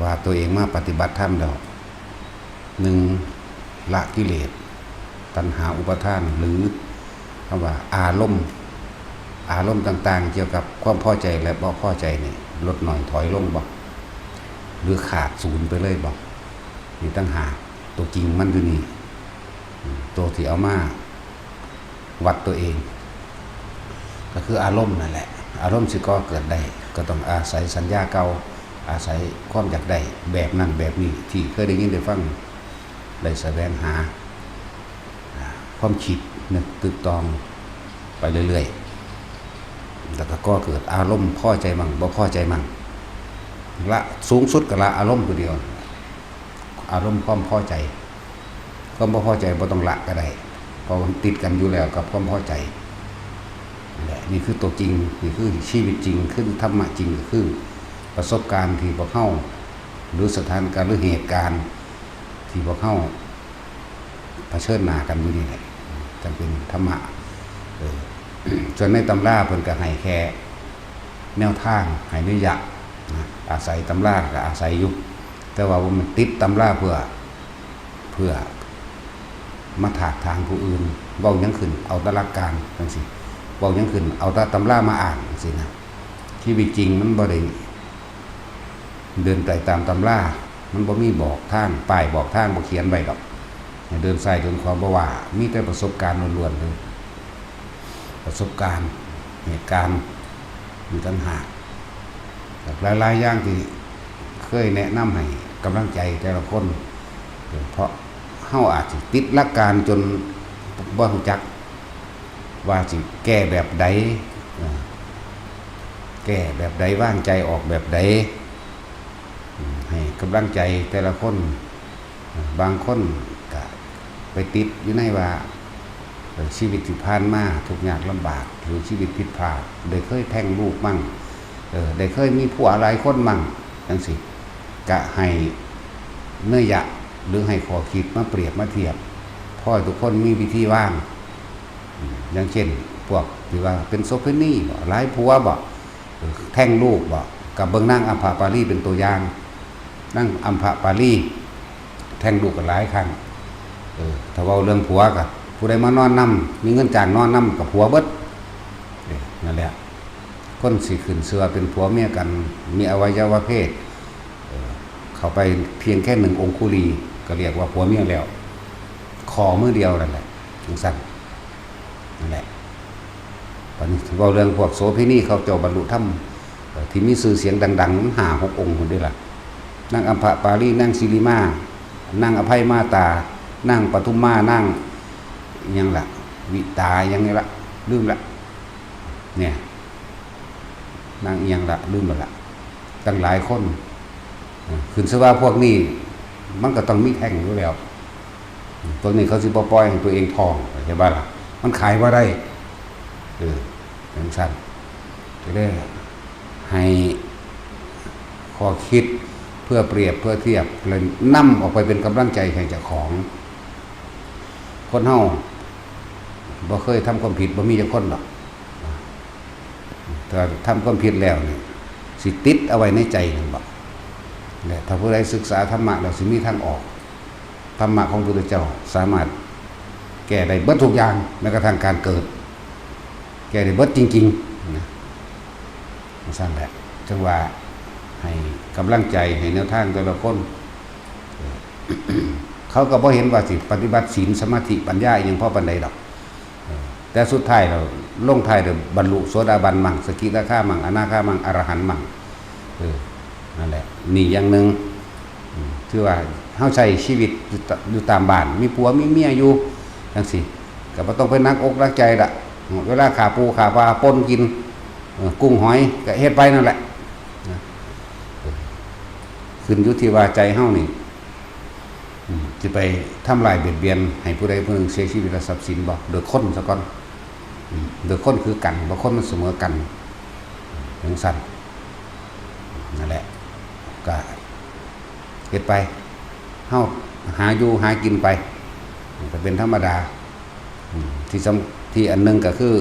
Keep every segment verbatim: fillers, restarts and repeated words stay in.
ว่าตัวเองมาปฏิบัติธรรมแล้ว หนึ่ง ละกิเลส ตัณหาอุปาทาน หรือคำว่าอารมณ์ อารมณ์ต่างๆ เกี่ยวกับความพอใจและบ่พอใจนี่ลดน้อยถอยลงบ่ หรือขาดศูนย์ไปเลยบ่ นี่ต่างหาก ตัวจริงมันอยู่นี่ ตัวที่เอามาวัดตัวเอง ก็คืออารมณ์นั่นแหละ อารมณ์สิก่อเกิดได้ ก็ต้องอาศัยสัญญาเก่า อาศัยความอยากได้แบบนั้นแบบนี้ ที่เคยได้ยินได้ฟัง ได้แสวงหา ความคิดนึกตึกตองไปเรื่อยๆ แล้วก็ก่อเกิดอารมณ์พอใจมั่งบ่พอใจมั่ง ละสูงสุดก็ละอารมณ์ตัวเดียว อารมณ์ความพอใจ ความบ่พอใจบ่ต้องละก็ได้ เพราะมันติดกันอยู่แล้วกับความพอใจ นี่แหละ นี่คือตัวจริง นี่คือชีวิตจริง คือธรรมะจริง ก็คือประสบการณ์ที่พวกเฮา หรือสถานการณ์ หรือเหตุการณ์ที่พวกเฮาเผชิญหน้ากันอยู่นี่แหละ จั่งเป็นธรรมะ เออ ส่วนในตำราเพิ่นก็ให้แค่แนวทาง ให้นิยะนะ อาศัยตำราก็อาศัยอยู่ แต่ว่าบ่แม่นติดตำราเพื่อ เพื่อมาถากถางผู้อื่น เว้าหยังขึ้นเอาแต่หลักการจั่งซี้ เว้าหยังขึ้นเอาแต่ตำรามาอ้างจั่งซี้นะ ชีวิตจริงมันบ่ได้เดินไปตามตำรา มันบ่มีบอกทาง ป้ายบอกทางบ่เขียนไว้ดอก ให้เดินซ้ายเดินขวาบ่ว่า มีแต่ประสบการณ์ล้วนๆเลย ประสบการณ์ เหตุการณ์อยู่ต่างหาก หลายๆอย่างที่เคยแนะนำให้กำลังใจแต่ละคน เพราะเฮาอาจสิติดหลักการจนบ่รู้จักว่าสิแก้แบบใด เอ่อ แก้แบบใด วางใจออกแบบใด อืม ให้กำลังใจแต่ละคน บางคนก็ไปติดอยู่ในว่า เอ่อ ชีวิตที่ผ่านมาทุกข์ยากลำบาก หรือชีวิตผิดพลาด ได้เคยแท้งลูกมั่ง เออ ได้เคยมีผัวหลายคนมั่ง จั่งซี้ ก็ให้เนยยะ หรือให้ข้อคิดมาเปรียบมาเทียบ พอให้ทุกคนมีวิธีวาง อืม อย่างเช่น พวกที่ว่าเป็นโสเภณีบ่ หลายผัวบ่ เออ แท้งลูกบ่ ก็เบิ่งนางอัมพปาลีเป็นตัวอย่าง นางอัมพปาลีแท้งลูกก็หลายครั้ง เออ ถ้าเว้าเรื่องผัวก็ ผู้ใดมานอนนำ มีเงินจ้างนอนนำก็ผัวเบิด เออ นั่นแหละ คนสิขึ้นชื่อว่าเป็นผัวเมียกัน มีอวัยวะเพศ เออ เข้าไปเพียงแค่หนึ่งองคุลี ก็เรียกว่าผัวเมียแล้ว ข้อมือเดียวนั่นแหละ จั่งซั้น นั่นแหละ บัดนี้เว้าเรื่องพวกโสเภณีเขาเจ้าบรรลุธรรม เอ่อ ที่มีชื่อเสียงดังๆ มันห้าหกองค์พุ้นเด้ล่ะ นางอัมพปาลี นางสิริมา นางอภัยมาตา นางปทุมมา นางอิหยังล่ะ วิตาอิหยังนี่ล่ะ ลืมละ เนี่ย นางอิหยังล่ะ ลืมแล้วล่ะ ตั้งหลายคน เออ ขึ้นชื่อว่าพวกนี้ มันก็ต้องมีแท้งอยู่แล้ว พวกนี้เขาสิบ่ปล่อยให้ตัวเองท้อง เข้าใจบ่ล่ะ มันขายบ่ได้ เออ จั่งซั้น ก็เลยให้ข้อคิดเพื่อเปรียบเพื่อเทียบ แล้วนำออกไปเป็นกำลังใจให้เจ้าของ คนเฮาบ่เคยทำความผิด บ่มีจักคนดอก ถ้าทำความผิดแล้วนี่ สิติดเอาไว้ในใจนั่นบ่ และถ้าผู้ใดศึกษาธรรมะแล้วสิมีทางออก ธรรมะของพระพุทธเจ้าสามารถแก้ได้เบิดทุกอย่าง แม้กระทั่งการเกิด แก้ได้เบิดจริงๆ นะ จั่งซั้นแหละ จั่งว่าให้กำลังใจ ให้แนวทางแต่ละคน เออ เขาก็บ่เห็นว่าสิปฏิบัติศีล สมาธิ ปัญญาอิหยังพอปานใดดอก เออ แต่สุดท้ายแล้ว ลงท้ายแล้วบรรลุโสดาบันมั่ง สกิทาคามั่ง อนาคามั่ง อรหันต์มั่ง เออ นั่นแหละ นี่อย่างหนึ่ง อืม ถือว่าเฮาใช้ชีวิตอยู่ต- อยู่ตามบ้าน มีผัวมีเมียอยู่ จั่งซี้ ก็บ่ต้องไปหนักอกหนักใจละ เวลาข้าปูข้าปลาป่นกิน เออ กุ้งหอยก็เฮ็ดไปนั่นแหละ นะ เออ ขึ้นอยู่ที่ว่าใจเฮานี่ อืม สิไปทำร้ายเบียดเบียนให้ผู้ใดผู้หนึ่งเสียชีวิตและทรัพย์สินบ่ โดยคนซะก่อน อืม โดยคนคือกัน บ่คนมันเสมอกัน จั่งซั้น นั่นแหละ ก็เฮ็ดไป เฮาหาอยู่หากินไป ก็เป็นธรรมดา อืม ที่สำ- ที่อันหนึ่งก็คือ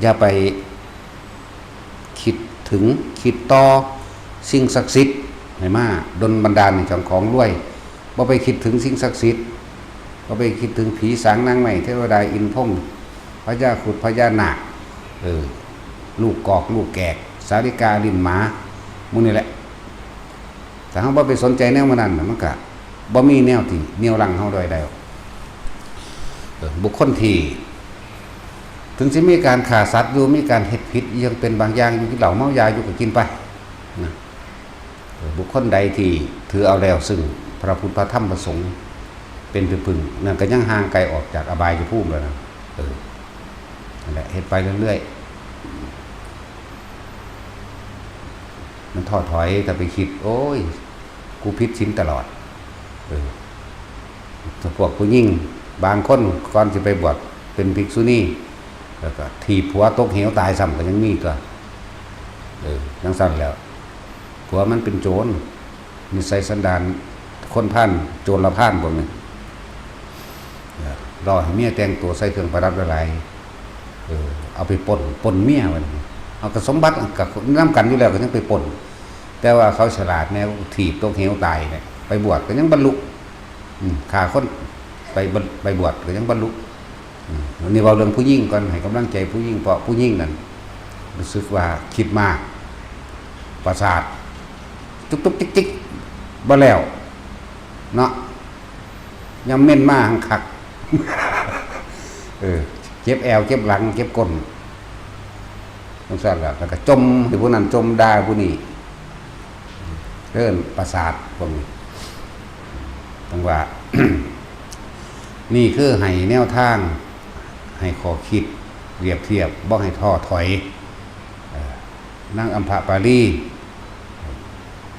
อย่าไปคิดถึง คิดต่อสิ่งศักดิ์สิทธิ์ ให้มาดลบันดาลให้เจ้าของรวย บ่ไปคิดถึงสิ่งศักดิ์สิทธิ์ บ่ไปคิดถึงผีสางนางไม้ เทวดาอินทร์พรหม พญาครุฑพญานาค เออ ลูกกอกลูกแกก สาลิกาลิ้นหมา หมู่นี่แหละ ถ้าเฮาบ่ไปสนใจแนวหมู่นั้นน่ะ มันก็บ่มีแนวที่เหนี่ยวรั้งเฮาได้แล้ว เออ บุคคลที่ ถึงสิมีการฆ่าสัตว์อยู่ มีการเฮ็ดผิดอิหยังเป็นบางอย่างอยู่ กินเหล้าเมายาอยู่ก็กินไป นะ เออ บุคคลใดที่ถือเอาแล้วซึ่งพระพุทธพระธรรมพระสงฆ์เป็นที่พึ่ง นั่นก็ยังห่างไกลออกจากอบายภูมิแล้วนะ เออ นั่นแหละ เฮ็ดไปเรื่อยๆ มันท้อถอย ถ้าไปคิด โอ้ย กูผิดศีลตลอด เออ แต่พวกผู้หญิงบางคนก่อนสิไปบวชเป็นภิกษุณี แล้วก็ถีบผัวตกเหวตายซ้ำก็ยังมีตัว เออ จั่งซั้นแหล้ว ผัวมันเป็นโจร นิสัยสันดานคนพาล โจรพาลพวกนี้ เออ หล่อให้เมียแต่งตัวใส่เครื่องประดับหลายๆ เออ เอาไปปล้น ปล้นเมียมัน เอากับสมบัติกับนำกันอยู่แล้วก็ยังไปปล้น แต่ว่าเขาฉลาดแน่ ถีบตกเหวตายเนี่ย ไปบวชก็ยังบรรลุ อืม ฆ่าคน ไปบรร- ไปบวชก็ยังบรรลุ อืม วันนี้เว้าเรื่องผู้หญิงก่อน ให้กำลังใจผู้หญิง เพราะผู้หญิงนั่นรู้สึกว่าคิดมาก ประสาท จุกจุกจิกจิก บ่แล้ว เนาะ ยามเม่นมาหังคัก เออ เจ็บแอว เจ็บหลัง เจ็บก้น จั่งซั้นล่ะ แล้วก็จ่มให้ผู้นั้น จ่มด่าผู้นี้ เอิ้นประสาทพวกนี้ จั่งว่า นี่คือให้แนวทาง ให้ข้อคิด เปรียบเทียบ บ่ให้ท้อถอย เอ่อ นางอัมพปาลี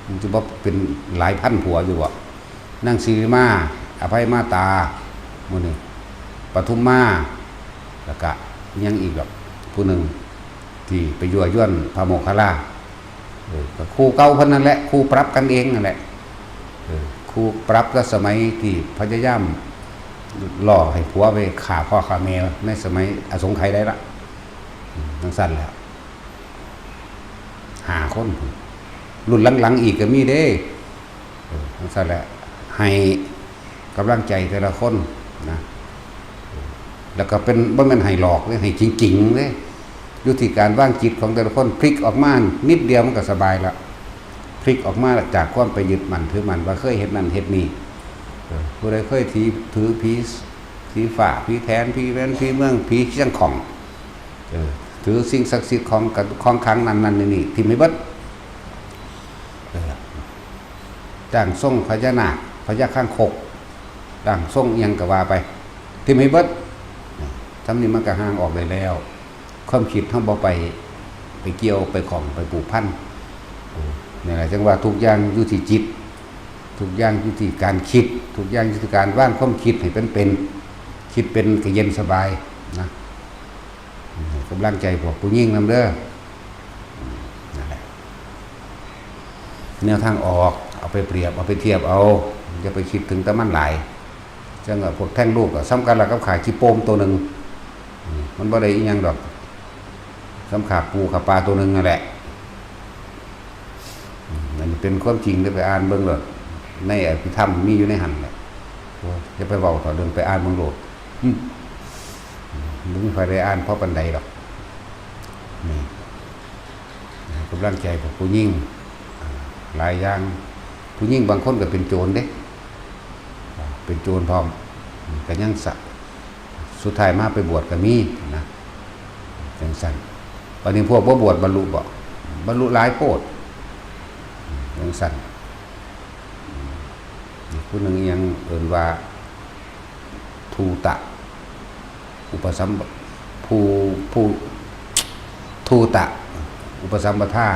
มันจะบ่เป็นหลายพันผัวอยู่บ่ นางสิริมา อภัยมาตา หมู่นี้ ปทุมมา แล้วก็ยังอีกแบบผู้หนึ่งที่ไปยั่วยวนพระโมคคัลลา เออ ก็คู่เก่าเพิ่นนั่นแหละ คู่ปรับกันเองนั่นแหละ เออ คู่ปรับรัชสมัยที่พยายามหล่อให้ผัวไปฆ่าพ่อฆ่าแม่ในสมัยอสงไขยได้ละ อืม จั่งซั้นแหละ ห้าคน รุ่นหลังๆอีกก็มีเด้ เออ จั่งซั้นแหละ ให้กำลังใจแต่ละคนนะ เออ แล้วก็เป็น บ่แม่นให้หลอกเด้ ให้จริงๆเด้ อยู่ที่การวางจิตของแต่ละคน พลิกออกมานิดเดียวมันก็สบายละ พลิกออกมาจากความไปยึดมั่นถือมั่นว่าเคยเฮ็ดนั่นเฮ็ดนี่ เออ ผู้ใดเคยถือ ถือผี ผีฟ้า ผีแถน ผีแว่น ผีเมือง ผีเชียงของ เออ ถือสิ่งศักดิ์สิทธิ์ของ ของขลังนั่นนั่นนี่นี่ ถิ่มให้เบิด เออ ร่างทรงพญานาค พญาคางคก ร่างทรงอิหยังก็ว่าไป ถิ่มให้เบิด ทำนี้มันก็ห่างออกได้แล้ว ความคิดเฮาบ่ไป ไปเกี่ยว ไปข้อง ไปผูกพัน เออ นี่แหละ จั่งว่าทุกอย่างอยู่ที่จิต ทุกอย่างอยู่ที่การคิด ทุกอย่างอยู่ที่การวางความคิดให้เป็นเป็น คิดเป็นก็เย็นสบายนะ ให้กำลังใจพวกผู้หญิงนำเด้อ อืม นั่นแหละ แนวทางออก เอาไปเปรียบ เอาไปเทียบเอา อย่าไปคิดถึงแต่มันหลาย จั่งว่าพวกแท้งลูกอะ ส่ำกันละกับขาขี้โปมตัวหนึ่ง อืม มันบ่ได้อิหยังดอก ส่ำขาปูขาปลาตัวหนึ่งนั่นแหละ อืม อันนี้เป็นความจริงเด้อ ไปอ่านเบิ่งโลด ในอภิธรรมมีอยู่ในหั่นแหละ โอ้ย อย่าไปเว้าเถาะ เรื่องไปอ่านเบิ่งโลด อืม บ่มีใครได้อ่านพอปานใดดอก นี่ ให้กำลังใจพวกผู้หญิง อ่า หลายอย่าง ผู้หญิงบางคนก็เป็นโจรเด้ อ่า เป็นโจรพร้อม อืม ก็ยังสะ- สุดท้ายมาไปบวชก็มีนะ จั่งซั้น บัดนี้พวกบ่บวชบรรลุบ่ บรรลุหลายโพด จั่งซั้น อีกผู้หนึ่งยังเอิ้นว่า ทูตะ อุปสัม- ผู้- ผู้- ทูตะ อุปสัมปทา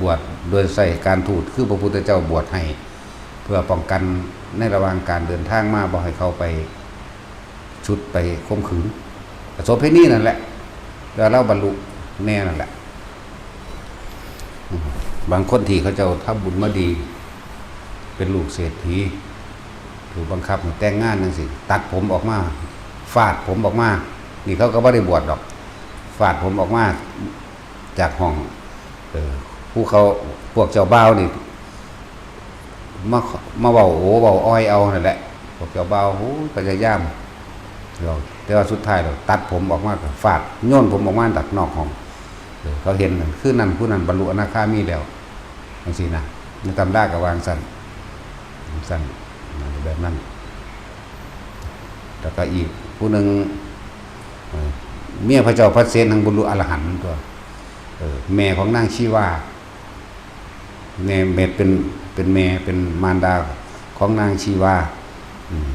บวชโดยใช้การทูต คือพระพุทธเจ้าบวชให้ เพื่อป้องกันในระหว่างการเดินทางมา บ่ให้เขาไป ชุดไปข่มขืน ก็โสเภณีนั่นแหละ แล้วเราบรรลุแน่นั่นแหละ อืม บางคนที่เขาเจ้าทำบุญมาดี เป็นลูกเศรษฐี ถูกบังคับให้แต่งงานจั่งซี้ ตัดผมออกมา ฟาดผมออกมา นี่เขาก็บ่ได้บวชดอก ฟาดผมออกมาจากห้อง เออ ผู้เขา พวกเจ้าบ่าวนี่ มามาเว้าโอ้เว้าอ้อยเอานั่นแหละ พวกเจ้าบ่าวโอ้ยพยายาม แต่ว่าสุดท้ายแล้วตัดผมออกมาก็ฟาด โยนผมออกมาจากนอกห้อง เออ เขาเห็นนั่น คือนั่นผู้นั้นบรรลุอนาคามีแล้ว จังซี้นะ ในตำราก็ว่าจั่งซั้น จั่งซั้น แบบนั้น แล้วก็อีกผู้หนึ่ง เอ่อ เมียพระเจ้าพระเสน หั้งบรรลุอรหันต์ตั๊ว เออ แม่ของนางชีวา แม่ แม่เป็น เป็นแม่ เป็นมารดาของนางชีวา อืม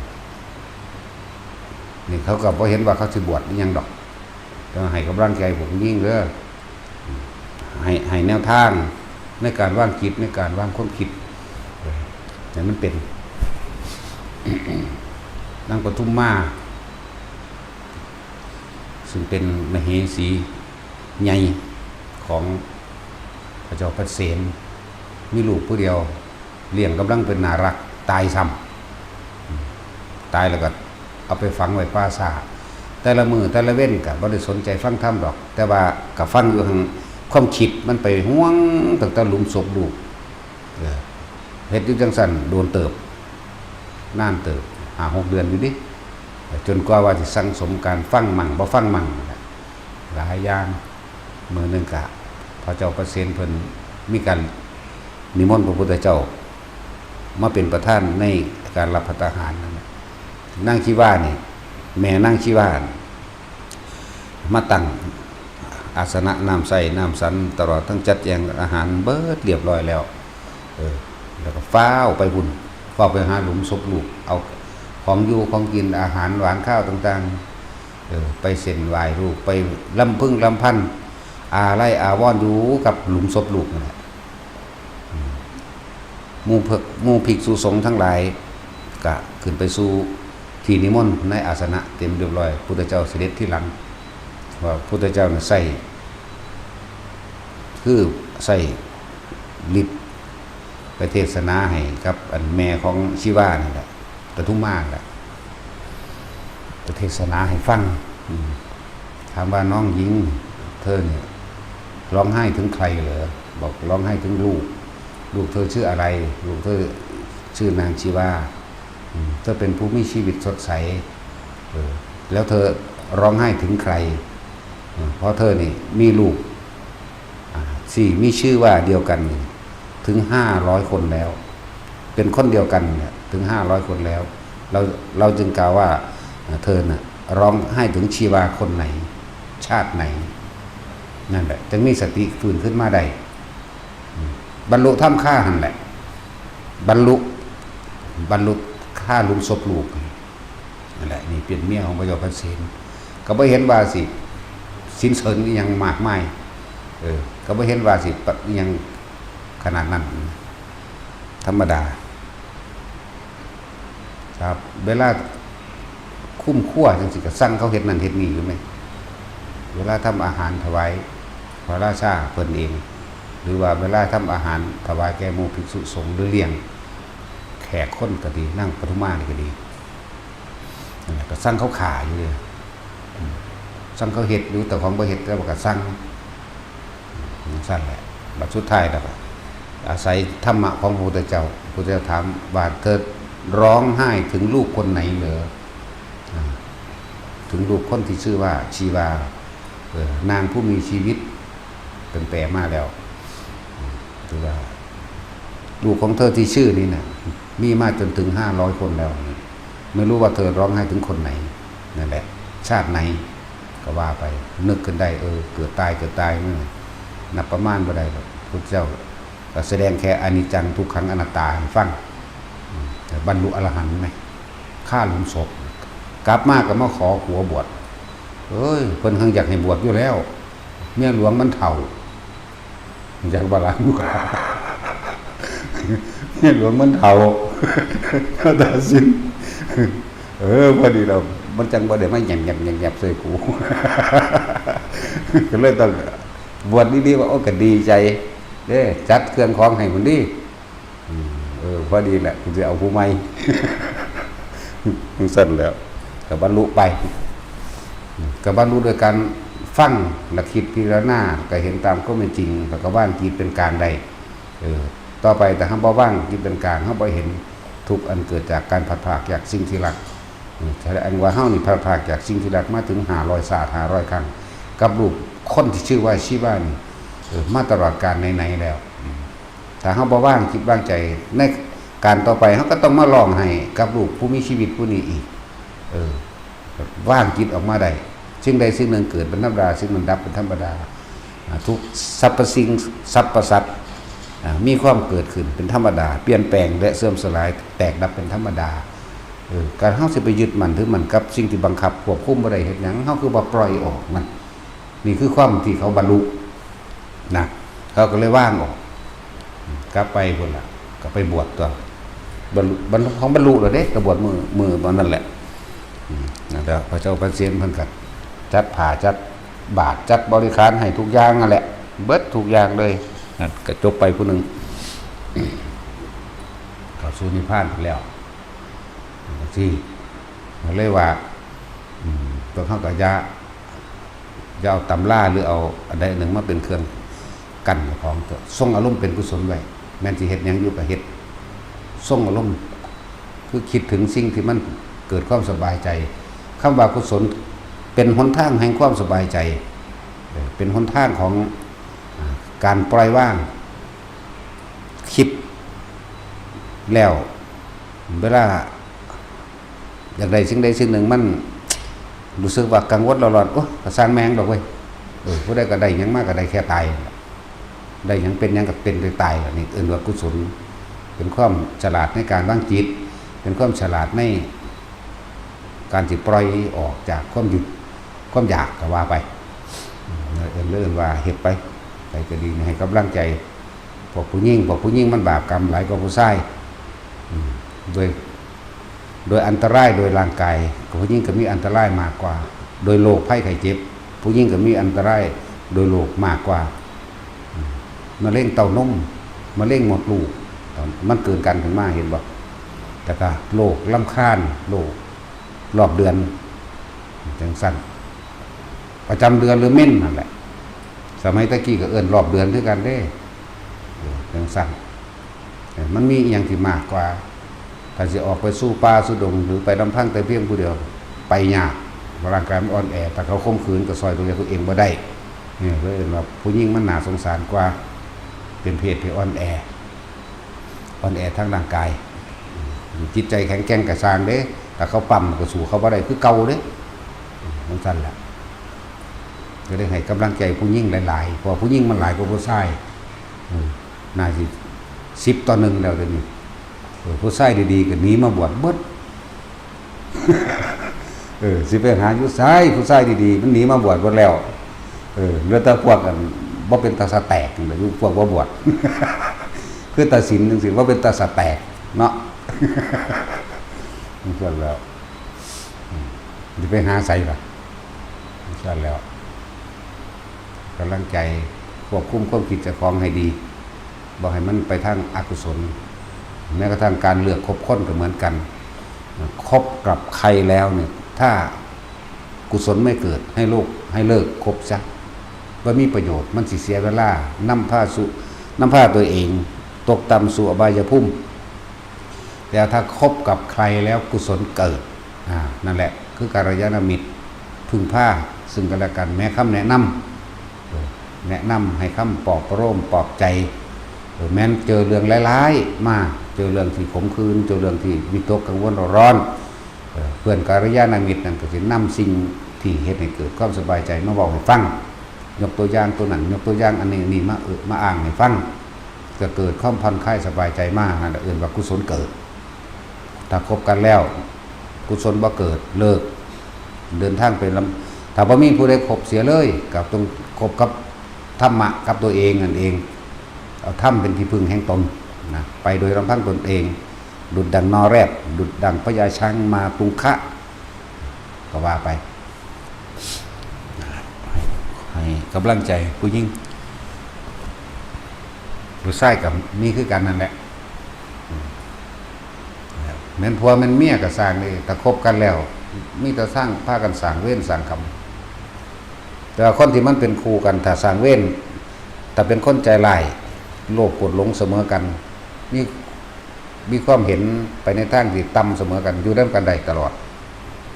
นี่เขาก็บ่เห็นว่าเขาสิบวชอิหยังดอก แต่ว่าให้กำลังใจพวกผู้หญิงเด้อ ให้ ให้แนวทางในการวางจิต ในการวางความคิด เออ ให้มันเป็น นางปทุมมา ซึ่งเป็นมเหสีใหญ่ของพระเจ้าพระเสน มีลูกผู้เดียว เลี้ยงกำลังเป็นน่าฮัก ตายซ้ำ อืม ตายแล้วก็เอาไปฝังไว้ป่าช้า แต่ละมื้อแต่ละเว็นก็บ่ได้สนใจฟังธรรมดอก แต่ว่าก็ฟังอยู่หั่น ความคิดมันไปห่วงตั้งแต่หลุมศพลูก เออ เฮ็ดอยู่จั่งซั้นโดนเติบ นานเติบ ห้าหกเดือนอยู่เด้ จนกว่าว่าสิสั่งสมการฟังมั่งบ่ฟังมั่งนั่นแหละ หลายอย่าง มื้อหนึ่งกะ พระเจ้าพระเสนเพิ่นมีการนิมนต์พระพุทธเจ้า มาเป็นประธานในการรับภัตตาหารนั่นแหละ นางชีวานี่ แม่นางชีวานี่ มาตั้งอาสนะน้ำใส้น้ำฉัน ตลอดทั้งจัดแจงอาหารเบิดเรียบร้อยแล้ว เออ แล้วก็ฟ้าวไปพุ้น ฟ้าวไปหาหลุมศพลูก เอาของอยู่ของกิน อาหารหวานคาวต่างๆ เออ ไปเส้นไหว้ลูก ไปรำพึงรำพัน อาลัยอาวรณ์อยู่กับหลุมศพลูกนั่นแหละ อืม หมู่เพิก หมู่ภิกษุสงฆ์ทั้งหลาย ก็ขึ้นไปสู่ที่นิมนต์ในอาสนะเต็มเรียบร้อย พุทธเจ้าเสด็จทีหลัง ว่าพุทธเจ้าน่ะใช้ คือใช้ฤทธิ์ไปเทศนาให้กับอันแม่ของชีวานี่แหละ ปทุมมานั่นแหละ ไปเทศนาให้ฟัง อืม ถามว่า "น้องหญิง เธอเนี่ยร้องไห้ถึงใครเหรอ" บอก "ร้องไห้ถึงลูก ลูกเธอชื่ออะไร ลูกเธอชื่อนางชีวา อืม เธอเป็นผู้มีชีวิตสดใส เออ แล้วเธอร้องไห้ถึงใคร อืม เพราะเธอนี่มีลูก อ่า สี่ มีชื่อว่าเดียวกันนี่ถึงห้าร้อยคนแล้ว เป็นคนเดียวกันเนี่ยถึงห้าร้อยคนแล้ว เรา เราจึงกล่าวว่า อ่า เธอน่ะร้องไห้ถึงชีวาคนไหน ชาติไหน นั่นแหละ จึงมีสติฟื้นขึ้นมาได้ อืม บรรลุธรรมคาหั่นแหละ บรรลุ บรรลุคาหลุมศพลูก นั่นแหละ นี่เป็นเมียของพระเจ้าพระเสน ก็บ่เห็นว่าสิ สินเสริญอิหยังมากมาย เออ ก็บ่เห็นว่าสิปะอิหยังขนาดนั้น ธรรมดา ครับ เวลาคุมครัวจั่งซี้ ก็สั่งเขาเฮ็ดนั่นเฮ็ดนี่อยู่ไหม เวลาทำอาหารถวายพระราชาเพิ่นเอง หรือว่าเวลาทำอาหารถวายแก่หมู่ภิกษุสงฆ์ หรือเลี้ยงแขกคนก็ดี นางปทุมมานี่ก็ดี นั่นแหละ ก็สั่งเขาฆ่าอยู่เลย อืม สั่งเขาเฮ็ดอยู่ แต่ของบ่เฮ็ด แต่ว่าก็สั่ง จั่งซั้นแหละ บัดสุดท้ายแล้วก็อาศัยธรรมะของพระพุทธเจ้า พระพุทธเจ้าถามว่า "เธอร้องไห้ถึงลูกคนไหนเหรอ" อ่า ถึงลูกคนที่ชื่อว่าชีวา เออ นางผู้มีชีวิต เป็นแปลมาแล้ว อืม คือว่า ลูกของเธอที่ชื่อนี้น่ะ มีมาจนถึงห้าร้อยคนแล้ว ไม่รู้ว่าเธอร้องไห้ถึงคนไหน นั่นแหละ ชาติไหน ก็ว่าไป นึกขึ้นได้ เออ เกิดตาย เกิดตาย เออ นับประมาณบ่ได้ดอก พุทธเจ้าก็แสดงแค่อนิจจัง ทุกขัง อนัตตาให้ฟัง อืม แต่บรรลุอรหันต์ไหม ฆ่าหลุมศพ กลับมาก็มาขอผัวบวช เอ้ย เพิ่นหั้งอยากให้บวชอยู่แล้ว เมียหลวงมันเฒ่า อยากบาลานซ์ เมียหลวงมันเฒ่า ตัดสิน เออ พอดีแล้ว มันจั่งบ่ได้มาแหยบๆๆๆ ใส่กู ก็เลยต้องบวชดีๆ ว่า โอ้ ก็ดีใจเด้ จัดเครื่องของให้พุ้นดี อืม เออ พอดีแหละ กูสิเอาผู้ใหม่ จั่งซั้นแหล้ว ก็บรรลุไป อืม ก็บรรลุโดยการฟังและคิดพิจารณา ก็เห็นตามความเป็นจริง แล้วก็วางจิตเป็นกลางได้ เออ ต่อไปถ้าเฮาบ่วางจิตเป็นกลาง เฮาบ่เห็นทุกข์อันเกิดจากการพลัดพรากจากสิ่งที่รัก อืม แสดงว่าเฮานี่พลัดพรากจากสิ่งที่รักมาถึงห้าร้อยชาติ ห้าร้อยครั้ง กับลูกคนที่ชื่อว่าชีวานี่ เออ มาตลอดกาลไหนๆแล้ว อืม ถ้าเฮาบ่วางจิตวางใจ ในการต่อไปเฮาก็ต้องมาร้องไห้กับลูกผู้มีชีวิตผู้นี้อีก เออ วางจิตออกมาได้ สิ่งใดสิ่งหนึ่งเกิดเป็นธรรมดา สิ่งนั้นดับเป็นธรรมดา อ่า ทุกสรรพสิ่งสรรพสัตว์ อ่า มีความเกิดขึ้นเป็นธรรมดา เปลี่ยนแปลงและเสื่อมสลาย แตกดับเป็นธรรมดา เออ การเฮาสิไปยึดมั่นถือมั่นกับสิ่งที่บังคับควบคุมบ่ได้เฮ็ดหยัง เฮาคือว่าปล่อยออกมัน นี่คือความที่เขาบรรลุนะ เขาก็เลยวางออก กลับไปพุ้นล่ะ ก็ไปบวชตัว บรรลุ บรรลุ ของบรรลุแล้วเด้ ก็บวชมื้อ มื้อวันนั้นแหละ อืม นั่นแหละ พระเจ้าปเสนเพิ่นก็จัดผ้า จัดบาตร จัดบริขารให้ทุกอย่างนั่นแหละ เบิดทุกอย่างเลย นั่นก็จบไปผู้หนึ่ง เข้าสู่นิพพานไปแล้ว จังซี่ ก็เลยว่า อืม พวกเฮาก็อย่า อย่าเอาตำราหรือเอาอันใดอันหนึ่งมาเป็นเครื่องกั้นเจ้าของเถาะ ทรงอารมณ์เป็นกุศลไว้ แม่นสิเฮ็ดหยังอยู่ก็เฮ็ด ทรงอารมณ์ คือคิดถึงสิ่งที่มันเกิดความสบายใจ คำว่ากุศลเป็นหนทางแห่งความสบายใจ เออ เป็นหนทางของ อ่า การปล่อยวาง คิดแล้ว เวลาอยากได้สิ่งใดสิ่งหนึ่ง มันรู้สึกว่ากังวลร้อนๆ โอ๊ย ก็ซ่างแม่งดอกเว้ย เออ ผู้ใดก็ได้หยังมาก็ได้แค่ตาย ได้หยังเป็นหยังก็เป็นแต่ตายล่ะ นี่เอิ้นว่ากุศล เป็นความฉลาดในการวางจิต เป็นความฉลาดในการสิปล่อยออกจากความยึด ความอยากก็ว่าไป เอิ้น เอิ้นว่าเฮ็ดไป ไปก็ดี ให้กำลังใจพวกผู้หญิง พวกผู้หญิงมันบาปกรรมหลายกว่าผู้ชาย อืม โดย โดยอันตรายโดยร่างกาย ผู้หญิงก็มีอันตรายมากกว่า โดยโรคภัยไข้เจ็บ ผู้หญิงก็มีอันตรายโดยโรคมากกว่า อืม มะเร็งเต้านม มะเร็งมดลูก มันเกิดกันขึ้นมา เห็นบ่ แล้วก็โรครำคาญ โรครอบเดือน จังซั่น ประจำเดือนหรือเมนนั่นแหละ สมัยตะกี้ก็เอิ้นรอบเดือนคือกันเด้ เออ จังซั่น เออ มันมีอีหยังที่มากกว่า ถ้าสิออกไปสู่ป่าสู่ดง หรือไปลำพังแต่เพียงผู้เดียว ไปยาก ร่างกายมันอ่อนแอ ถ้าเขาข่มขืนก็ซ่อยตัวเองบ่ได้ เนี่ย เลยเอิ้นว่าผู้หญิงมันน่าสงสารกว่า เป็นเพศที่อ่อนแอ อ่อนแอทางร่างกาย จิตใจแข็งแกร่งก็ซ่างเด้ ถ้าเขาปั๊มก็สู้เขาบ่ได้คือเก่าเด้ จังซั่นล่ะ ก็เลยให้กำลังใจผู้หญิงหลายๆ เพราะว่าผู้หญิงมันหลายกว่าผู้ชาย เออ น่าสิสิบต่อหนึ่งแล้วเดี๋ยวนี้ เออ ผู้ชายดีๆ ก็หนีมาบวชเบิด เออ สิไปหาอยู่ไส ผู้ชายดีๆ มันหนีมาบวชเบิดแล้ว เออ เหลือแต่พวกอันบ่เป็นตาสะแตกนั่นแหละ อยู่พวกบ่บวช คือตาสินจังซี่ บ่เป็นตาสะแตกเนาะ จังซั่นแล้ว อืม สิไปหาไสล่ะ จังซั่นแล้ว กำลังใจ ควบคุมความคิดเจ้าของให้ดี บ่ให้มันไปทางอกุศล แม้กระทั่งการเลือกคบคนก็เหมือนกัน คบกับใครแล้วเนี่ย ถ้ากุศลไม่เกิด ให้ลูก ให้เลิกคบซะ บ่มีประโยชน์ มันสิเสียเวลา นำพาสู่ นำพาตัวเอง ตกต่ำสู่อบายภูมิ แต่ถ้าคบกับใครแล้วกุศลเกิด อ่า นั่นแหละ คือกัลยาณมิตร พึ่งพาซึ่งกันและกัน แม้คำแนะนำ เออ แนะนำให้คำปลอบประโลมปลอบใจ เออ แม้นเจอเรื่องร้ายๆ มา เจอเรื่องที่ขมขื่น เจอเรื่องที่วิตกกังวลร้อน เออ เพื่อนกัลยาณมิตรนั่นก็สินำสิ่งที่เฮ็ดให้เกิดความสบายใจมาเว้าให้ฟัง ยกตัวอย่างตัวนั้น ยกตัวอย่างอันนี้ นี่มา เออ มาอ้างให้ฟัง ก็เกิดความผ่อนคลายสบายใจมา นั่นแหละเอิ้นว่ากุศลเกิด ถ้าคบกันแล้ว กุศลบ่เกิด เลิก เดินทางไปลำ ถ้าบ่มีผู้ใดคบเสียเลย ก็ต้องคบกับธรรมะกับตัวเองนั่นเอง เอาธรรมเป็นที่พึ่งแห่งตนนะ ไปโดยลำพังตนเอง ดุจดังนอแรด ดุจดังพญาช้างมาตุงคะ ก็ว่าไป ให้กำลังใจผู้หญิง ผู้ชายก็มีคือกันนั่นแหละ อืม แม่นผัวแม่นเมียก็ซ่างเด้ ถ้าคบกันแล้ว มีแต่ซ่าง พากันซ่างเวรซ่างกรรม แต่ว่าคนที่มันเป็นคู่กัน ถ้าซ่างเวร ถ้าเป็นคนใจร้าย โลภโกรธหลงเสมอกัน มีมีความเห็นไปในทางที่ต่ำเสมอกัน อยู่นำกันได้ตลอด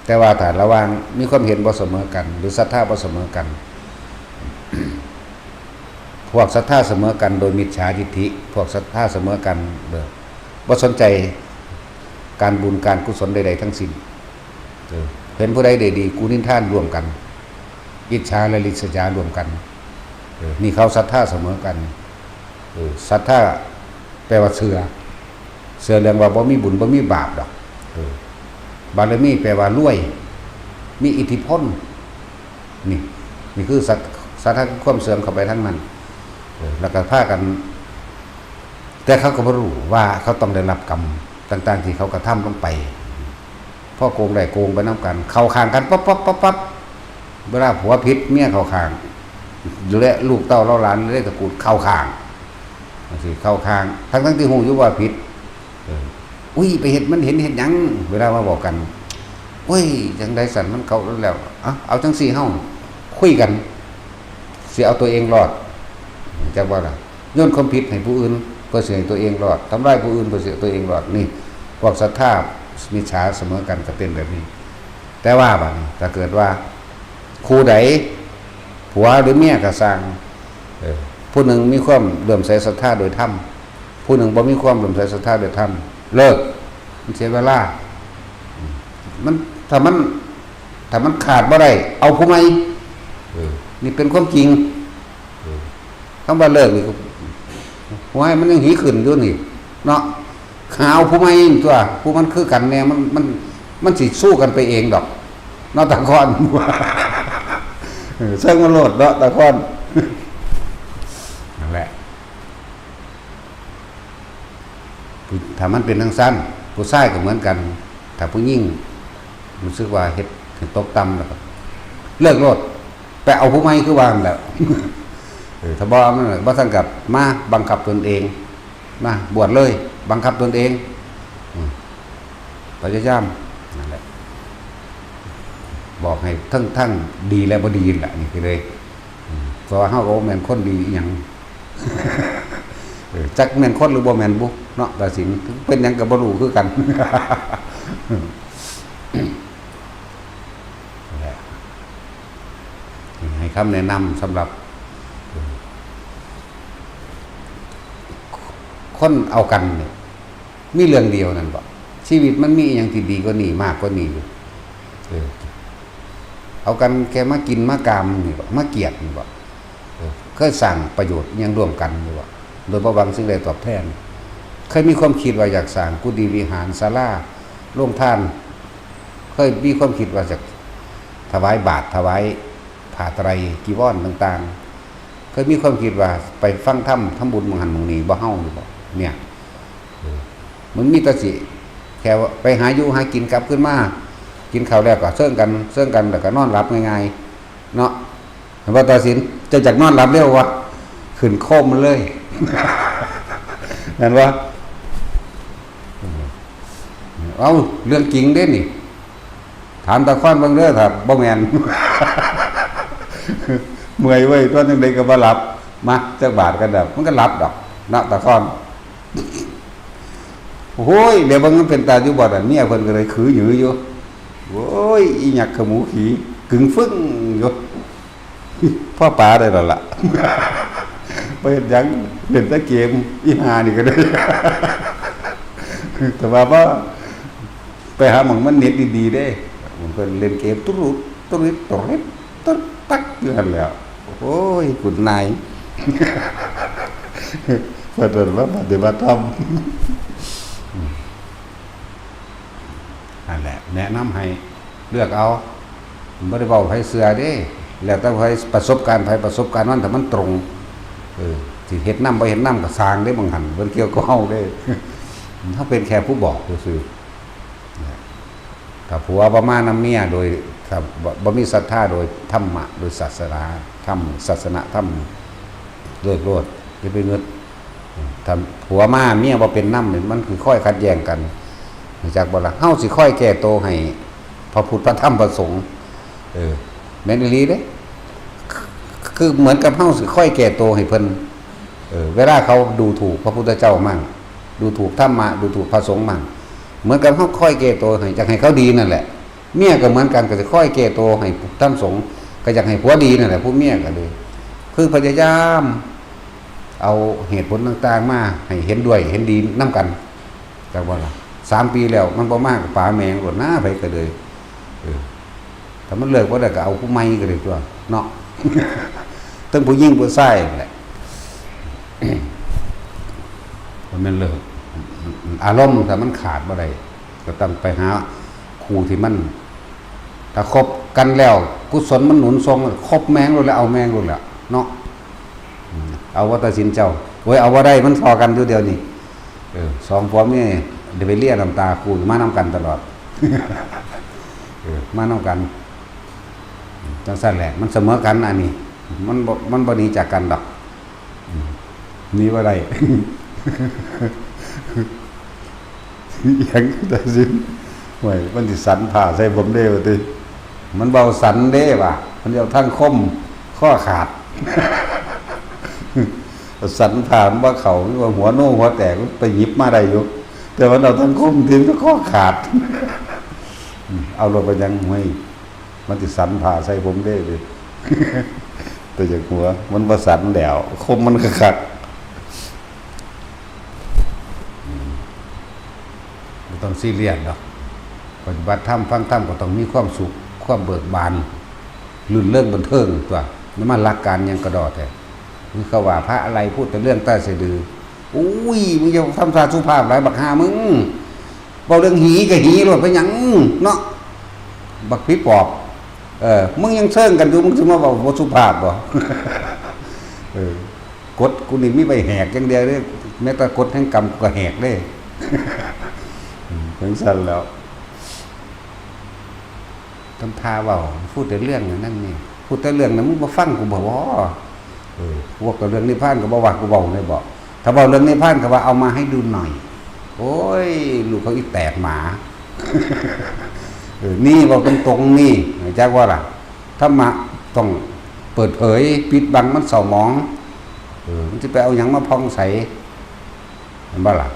แต่ว่าถ้าระหว่างมีความเห็นบ่เสมอกัน หรือศรัทธาบ่เสมอกัน พวกศรัทธาเสมอกันโดยมิจฉาทิฏฐิ พวกศรัทธาเสมอกันแบบบ่สนใจการบุญการกุศลใดๆทั้งสิ้น เออ เห็นผู้ใดได้ดี กูนินทาร่วมกัน อิจฉาและริษยาร่วมกัน เออ นี่เขาศรัทธาเสมอกัน เออ ศรัทธาแปลว่าเชื่อ เชื่อเรื่องว่าบ่มีบุญบ่มีบาปดอก เออ บารมีแปลว่ารวย มีอิทธิพล นี่ นี่คือศรัท- ศรัทธาคือความเชื่อเข้าไปทั้งนั้น เออ แล้วก็พากัน แต่เขาก็บ่รู้ว่าเขาต้องได้รับกรรมต่างๆที่เขากระทำลงไป พอโกงได้โกงไปนำกัน เข้าข้างกันปั๊บปั๊บปั๊บปั๊บ เวลาผัวผิดเมียเข้าข้าง และลูกเต้าเหล่าหลานในตระกูลเข้าข้าง จังซี้ เข้าข้าง ทั้งๆที่ฮู้อยู่ว่าผิด เออ อุ้ย ไปเฮ็ดมันเห็นเฮ็ดหยัง เวลามาบอกกัน โอ้ย จังใดสั่นมันเขาแล้ว เอา เอาจังซี่เฮาคุยกัน สิเอาตัวเองรอด จักว่าล่ะ โยนความผิดให้ผู้อื่น เพื่อสิให้ตัวเองรอด ทำร้ายผู้อื่นเพื่อสิให้ตัวเองรอด นี่ พวกศรัทธามิจฉาเสมอกันก็เป็นแบบนี้ แต่ว่าบัดนี้ ถ้าเกิดว่า คู่ใด ผัวหรือเมียก็ซ่าง เออ ผู้หนึ่งมีความเลื่อมใสศรัทธาโดยธรรม ผู้หนึ่งบ่มีความเลื่อมใสศรัทธาโดยธรรม เลิก มันเสียเวลา มัน ถ้ามัน ถ้ามันขาดบ่ได้ เอาผู้ใหม่ เออ นี่เป็นความจริง เออ คำว่าเลิกนี่ก็ หัวให้มันยังหีขึ้นอยู่นี่ เนาะ หาเอาผู้ใหม่ตัว ผู้มันคือกันแน่ มัน มัน มันสิสู้กันไปเองดอก เนาะ ตาคอน เออ เซิงมาโลดเนาะ ตาคอน นั่นแหละ ผู้- ถ้ามันเป็นจั่งซั้น ผู้ชายก็เหมือนกัน ถ้าผู้หญิงรู้สึกว่าเฮ็ดให้ตกต่ำแล้วก็เลิกโลด ไปเอาผู้ใหม่คือว่าหั่นแหละ เออ ถ้าบ่เอามันบ่ทันกลับมาบังคับตนเอง มาบวชเลย บังคับตนเอง อืม พยายาม นั่นแหละ บอกให้ทั้ง ทั้งดีและบ่ดีนั่นแหละ นี่คือเลย อืม เพราะว่าเฮาก็บ่แม่นคนดีอีหยัง เออ จักแม่นคนหรือบ่แม่นบุ เนาะ ตาสิน เป็นหยังก็บ่รู้คือกัน นั่นแหละ ให้คำแนะนำสำหรับ คนเอากันเนี่ย มีเรื่องเดียวนั่นบ่ ชีวิตมันมีอหยังที่ดีกว่านี้ มากกว่านี้อยู่ เออ เอากันแค่มากินมากามนี่บ่ มาเกลียดนี่บ่ เออ เคยสร้างประโยชน์อิหยังร่วมกันอยู่บ่ โดยบ่หวังสิ่งใดตอบแทน เคยมีความคิดว่าอยากสร้างกุฏิวิหาร ศาลา โรงทาน เคยมีความคิดว่าจะถวายบาตร ถวายผ้าไตรจีวรต่างๆ เคยมีความคิดว่าไปฟังธรรม ทำบุญหม่องหั้นหม่องนี้บ่ เฮานี่บ่ เนี่ย เออ มันมีแต่สิ แค่ว่าไปหาอยู่หากินกลับคืนมา กินข้าวแล้วก็เซิงกัน เซิงกันแล้วก็นอนหลับง่ายๆ เนาะ เห็นบ่ ตาสิน เจ้าอยากนอนหลับเร็ววะ ขึ้นโคมมันเลย นั่นวะ เอ้า เรื่องจริงเด้นี่ ถามตาคอนเบิ่งเด้อ ถ้าบ่แม่น เมื่อยเว้ย ตัวจั่งใดก็บ่หลับ มา จักบาทกันดอก มันก็หลับดอก เนาะ ตาคอน โอ้ย เดี๋ยวเบิ่งมันเป็นตาอยู่บ่ นั่น เมียเพิ่นก็เลยคือหยืออยู่ โอ้ย อีหยักขมูขี่ กึ่งฟึ่งอยู่ พ่อปาได้แล้วล่ะ ไปเฮ็ดหยัง เล่นแต่เกม อีห่านี่ก็ได้ แต่ว่าบ่ ไปหาหม่องมันเน็ตดีๆ เด้ เพิ่นเล่นเกม ตุ๊ดตุ๊ดตุ๊ดตุ๊ดตุ๊ดตักอยู่หั่นแหล้ว โอ้ย คุณนาย เพิ่นว่าปฏิบัติธรรม นั่นแหละ แนะนำให้เลือกเอา บ่ได้เว้าไผเชื่อเด้ แล้วแต่ไผประสบการณ์ไผประสบการณ์มัน ถ้ามันตรง เออ สิเฮ็ดนำบ่เฮ็ดนำก็ซ่างเด้ บางหั่น เพิ่นเกี่ยวกับเฮาเด้ เฮาเป็นแค่ผู้บอกซื่อๆ นะ ถ้าผัวบ่มานำเมียโดย ถ้าบ่ บ่มีศรัทธาโดยธรรมะ โดยศาสนาธรรม ศาสนธรรม เลิกโลด อย่าไปงึด ถ้าผัวมาเมียบ่เป็นนำนี่ มันคือคอยขัดแย้งกัน รู้จักบ่ล่ะ เฮาสิคอยแก้โตให้พระพุทธพระธรรมพระสงฆ์ เออ แม่นอีหลีเด้ คือเหมือนกับเฮาสิคอยแก้โตให้เพิ่น เอ เออ เวลาเขาดูถูกพระพุทธเจ้ามั่ง ดูถูกธรรมะ ดูถูกพระสงฆ์มั่ง เหมือนกับเขาคอยแก้ตัวให้ อยากให้เขาดีนั่นแหละ เมียก็เหมือนกัน ก็จะคอยแก้ตัวให้ท่านสงฆ์ ก็อยากให้ผัวดีนั่นแหละ ผู้เมียก็เลย คือพยายามเอาเหตุผลต่างๆมาให้เห็นด้วย เห็นดีนำกัน จักว่าล่ะ สามปีแล้ว มันบ่มาก็ป๋าแม่งโลดนะ ไผก็เลย เออ ถ้ามันเลิกบ่ได้ก็เอาผู้ใหม่ก็ได้ตั๊ว เนาะ ทั้งผู้หญิงผู้ชายนั่นแหละ มันแม่นเลิก อารมณ์ถ้ามันขาดบ่ได้ ก็ต้องไปหาคู่ที่มัน ถ้าคบกันแล้ว กุศลมันหนุนส่ง คบแม่งโลดแล้ว เอาแม่งโลดแล้ว เนาะ อืม เอาว่าตัดสินเจ้า โอ้ย เอาว่าได้ มันทอกันอยู่เดียวนี่ เออ สองผัวเมีย เดี๋ยวไปเลียน้ำตาคู่ มานำกันตลอด เออ มานำกัน จังซั่นแหละ มันเสมอกันอันนี้ มันบ่ มันบ่หนีจากกันดอก อืม หนีบ่ได้ หยังตัดสิน โอ้ย มันสิสันผ้าใส่ผมเด้ว่าติ มันเว้าสันเด้ว่ะ มันเอาทั้งคม ข้อขาด สันผ้ามันบ่เข้า มันว่าหัวโน่หัวแตก มันไปหยิบมาได้อยู่ แต่มันเอาทั้งคมทิ่มก็ข้อขาด อืม เอาลงไปยังห้วย มันสิสันผ้าใส่ผมเด้เด้ แต่จากหัว มันบ่สันแล้ว คมมันคักๆ อืม บ่ต้องซีเรียสดอก ปฏิบัติธรรม ฟังธรรมก็ต้องมีความสุข ความเบิกบาน รื่นเริงบันเทิงตั๊ว นี่มันหลักการหยังกะด้อแท้ คือเขาว่าพระอะไรพูดแต่เรื่องใต้สะดือ อุ้ย มึงอย่าทำท่าสุภาพหลายบักห่ามึง เว้าเรื่องหีก็หีโลด ไปหยังเนาะ บักผีปอบ เออ มึงยังเซิงกันอยู่ มึงสิมาเว้าบ่สุภาพบ่ เออ กฎกูนี่มีไว้แหกอย่างเดียวเด้ แม้แต่กฎแห่งกรรมกูก็แหกเด้ อืม จังซั่นแล้ว ทำท่าเว้า พูดแต่เรื่องนั้นนี่ พูดแต่เรื่องนั้น มึงบ่ฟังกูบ่ บ่ เออ พวกกับเรื่องนิพพานก็บ่ว่ากูเว้าเลยบ่ ถ้าเว้าเรื่องนิพพานก็ว่าเอามาให้ดูหน่อย โอ้ย ลูกเขาอีแตกหมา เออ นี่เว้าตรงๆ นี่ จักว่าล่ะ ธรรมะต้องเปิดเผย ปิดบังมันเศร้าหมอง เออ มันสิไปเอาหยังมาผ่องใส แม่นบ่ล่ะ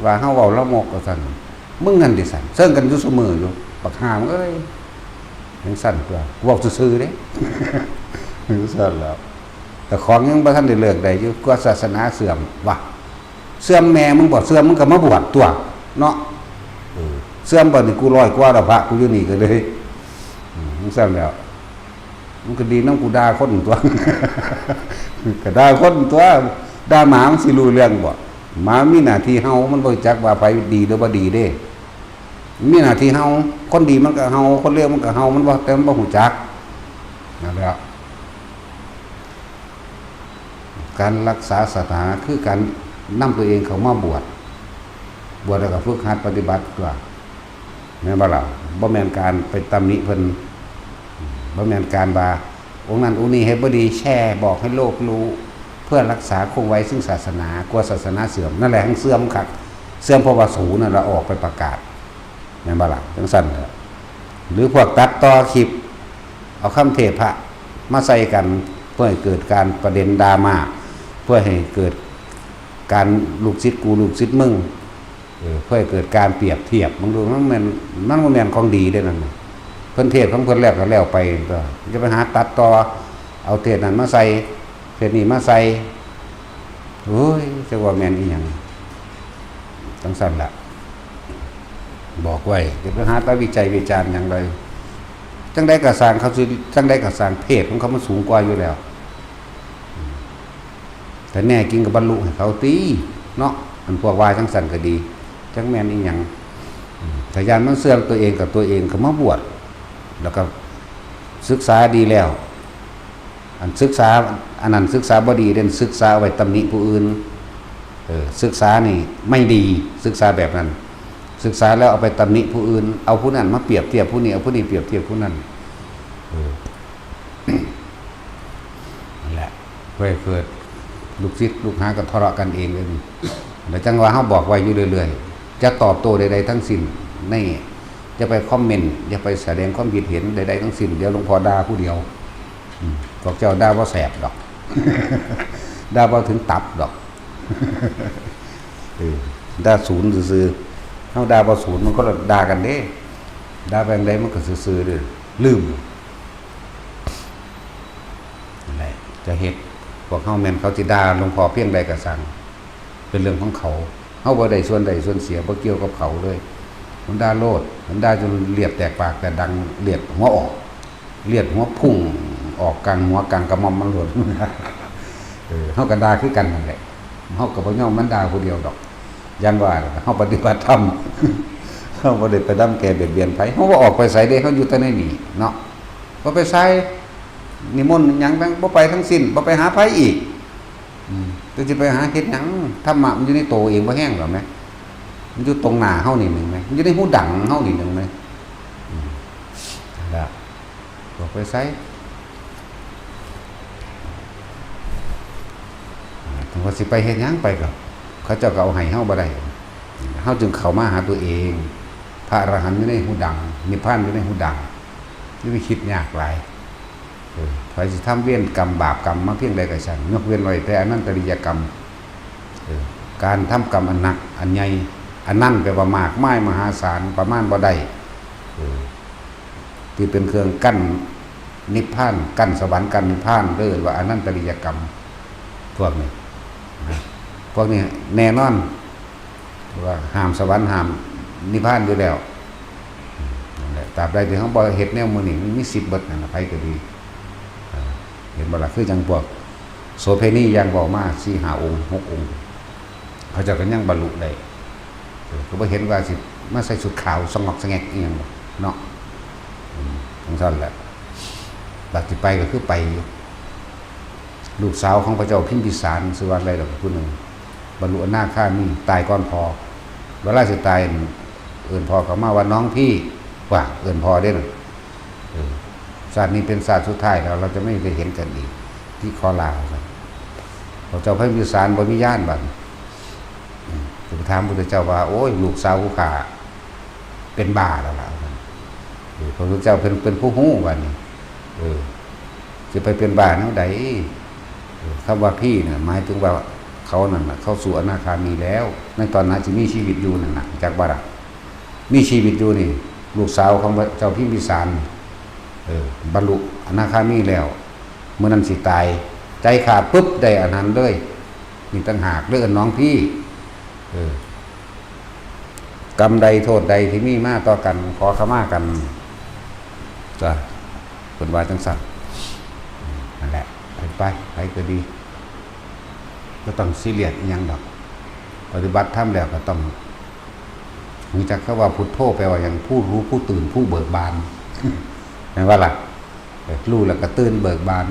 ว่าเฮาเว้าลามกว่าซั่น มึงนั่นติซั่น เซิงกันอยู่ซุมื้ออยู่ บักห่ามึงเอ้ย จังซั่นตั๊ว กูเว้าซื่อๆ เด้ จังซั่นแล้ว แต่ของยังบ่ทันได้เลิกได้อยู่ กลัวศาสนาเสื่อม ว่ะ เสื่อมแม่มึงบ่ เสื่อมมึงก็มาบวชตั๊ว เนาะ เออ เสื่อมบัดนี้กูร้อยกว่าแล้ว พระกูอยู่นี่ก็เลย อืม จังซั่นแล้ว มันก็ดีนำกูด่าคนตั๊ว ก็ด่าคนตั๊ว ด่าหมามันสิรู้เรื่องบ่ หมามีหน้าที่เห่า มันบ่รู้จักว่าไผดีหรือบ่ดีเด้ มีหน้าที่เห่า คนดีมันก็เห่า คนเลวมันก็เห่า มันบ่ แต่มันบ่รู้จัก นั่นแหละ การรักษาศาสนาคือการนำตัวเองเข้ามาบวช บวชแล้วก็ฝึกหัดปฏิบัติตั๊ว แม่นบ่ล่ะ บ่แม่นการไปตำหนิเพิ่น บ่แม่นการว่าองค์นั้นองค์นี้เฮ็ดบ่ดี แชร์บอกให้โลกรู้ เพื่อรักษาคงไว้ซึ่งศาสนา กลัวศาสนาเสื่อม นั่นแหละแฮ่งเสื่อมคัก เสื่อมเพราะว่าสูนั่นล่ะออกไปประกาศ แม่นบ่ล่ะ จังซั่นแหละ หรือพวกตัดต่อคลิป เอาคำเทศน์พระมาใส่กัน เพื่อให้เกิดการประเด็นดราม่า เพื่อให้เกิดการลูกศิษย์กูลูกศิษย์มึง เออ เพื่อให้เกิดการเปรียบเทียบ มึงดู มันแม่น มันบ่แม่นของดีเด้นั่นน่ะ เพิ่นเทศน์ของเพิ่นแล้วก็แล้วไปตั๊ว อย่าไปหาตัดต่อ เอาเทศน์นั้นมาใส่ เทศน์นี้มาใส่ โอ้ย จักว่าแม่นอีหยัง จังซั่นล่ะ บอกไว้ อย่าไปหาแต่วิจารณ์วิจารณ์หยังเลย จังใดก็ซ่าง เขาสิ จังใดก็ซ่าง เพศของเขามันสูงกว่าอยู่แล้ว แต่แน่จริงก็บรรลุให้เขาติ เนาะ อันพวกว่าจังซั่นก็ดี จักแม่นอีหยัง อืม ถ้าย้านมันเสื่อมตัวเองกับตัวเองก็มาบวช แล้วก็ศึกษาดีแล้ว อันศึกษา อันนั้นศึกษาบ่ดีเด้ ศึกษาเอาไว้ตำหนิผู้อื่น เออ ศึกษานี่ไม่ดี ศึกษาแบบนั้น ศึกษาแล้วเอาไปตำหนิผู้อื่น เอาผู้นั้นมาเปรียบเทียบผู้นี้ เอาผู้นี้เปรียบเทียบผู้นั้น เออ นั่นแหละ เพื่อให้เกิดลูกศิษย์ลูกหาก็ทะเลาะกันเองเลยนี่ แล้วจังว่าเฮาบอกไว้อยู่เรื่อยๆ จะตอบโต้ใดๆทั้งสิ้น ใน จะไปคอมเมนต์ อย่าไปแสดงความคิดเห็นใดๆทั้งสิ้น เดี๋ยวหลวงพ่อด่าผู้เดียว อืม พวกเจ้าด่าบ่แสบดอก ด่าบ่ถึงตับดอก เออ ด่าศูนย์ซื่อๆ เฮาด่าบ่ศูนย์ มันคนละด่ากันเด้ ด่าไปจั่งใดมันก็ซื่อๆ เด้อ ลืม นั่นแหละ จะเฮ็ด พวกเฮาแม่นเขาสิด่าหลวงพ่อเพียงใดก็ซ่าง เป็นเรื่องของเขา เฮาบ่ได้ส่วนได้ส่วนเสีย บ่เกี่ยวกับเขาเลย มันด่าโลด มันด่าจนเลียดแตกปากแตกดัง เลียดหัวออก เลียดหัวพุ่งออกกลางหัวกลางกระหม่อมมันโลด เออ เฮาก็ด่าคือกันนั่นแหละ เฮาก็บ่ยอมมันด่าผู้เดียวดอก อย่างว่าเฮาปฏิบัติธรรม เฮาบ่ได้ไปรังแกเบียดเบียนไผ เฮาบ่ออกไปไสเด้ เฮาอยู่แต่ในนี่เนาะ บ่ไปไส นิมนต์หยังบ่ไปทั้งสิ้น บ่ไปหาไผอีก อืม แต่สิไปหาเฮ็ดหยัง ธรรมะมันอยู่ในโตเองบ่แฮงดอกแหม มันอยู่ตรงหน้าเฮานี่หนึ่งแหม มันอยู่ในหูดังเฮานี่หนึ่งแหม อืม นั่นล่ะ บ่ไปไส อ่า ถึงว่าสิไปเฮ็ดหยังไปก็ เขาเจ้าก็เอาให้เฮาบ่ได้ เฮาจึงเข้ามาหาตัวเอง พระอรหันต์อยู่ในหูดัง นิพพานอยู่ในหูดัง อย่าไปคิดยากหลาย เออ ไผสิทำเวรกรรมบาปกรรมมาเพียงใดก็ช่าง ยกเว้นไว้แต่อนันตริยกรรม เออ การทำกรรมอันหนักอันใหญ่ อันนั้นแปลว่ามากมายมหาศาล ประมาณบ่ได้ เออ ที่เป็นเครื่องกั้นนิพพาน กั้นสวรรค์ กั้นนิพพาน เรียกว่าอนันตริยกรรม พวกนี้นะ พวกนี้แน่นอน ว่าห้ามสวรรค์ ห้ามนิพพานอยู่แล้ว นั่นแหละ ตราบใดที่เฮาบ่เฮ็ดแนวมื้อนี้ มันมีสิทธิ์เบิดนั่นล่ะ ไผก็ดี อ่า เห็นบ่ล่ะ คือจั่งพวกโสเภณี อย่างเว้ามา สี่ห้าองค์ หกองค์ เขาเจ้าก็ยังบรรลุได้ เออ ก็บ่เห็นว่าสิมาใส่ชุดขาวสะงอกสะแงกอีหยังดอกเนาะ อืม จั่งซั่นแหละ บัดสิไปก็คือไปอยู่ ลูกสาวของพระเจ้าพิมพิสาร ชื่อว่าอะไรดอกผู้หนึ่ง บรรลุอนาคามี ตายก่อนพ่อ เวลาสิตาย เอิ้นพ่อเข้ามาว่า "น้องพี่" ว่าเอิ้นพ่อเด้นั่น เออ "ชาตินี้เป็นชาติสุดท้ายแล้ว เราจะไม่ได้เห็นกันอีก" ที่ขอลาว่าซั่น พระเจ้าพิมพิสารบ่มีญาณบัดนี้ อืม ก็ไปถามพุทธเจ้าว่า "โอ้ย ลูกสาวกูข้าเป็นบ้าแล้วล่ะ" ว่าซั่น เออ พระพุทธเจ้าเพิ่นเป็นผู้ฮู้บัดนี้ เออ สิไปเป็นบ้าแนวใด เออ คำว่าพี่น่ะ หมายถึงว่าเขานั่นน่ะ เข้าสู่อนาคามีแล้ว ในตอนนั้นสิมีชีวิตอยู่นั่นน่ะ จักบ่ล่ะ มีชีวิตอยู่นี่ ลูกสาวของพระเจ้าพิมพิสาร เออ บรรลุอนาคามีแล้ว มื้อนั้นสิตาย ใจขาดปุ๊บ ได้อันนั้นเลย นี่ต่างหาก เด้อน้องพี่ เออ กรรมใดโทษใดที่มีมาต่อกัน ขอขมากัน จ้ะ เพิ่นว่าจั่งซั่น นั่นแหละ ไปไป ไปก็ดี บ่ต้องซีเรียสอิหยังดอก ปฏิบัติธรรมแล้วก็ต้องรู้จักคำว่าพุทโธแปลว่าหยัง ผู้รู้ ผู้ตื่น ผู้เบิกบาน แม่นบ่ล่ะ เออ รู้แล้วก็ตื่นเบิกบาน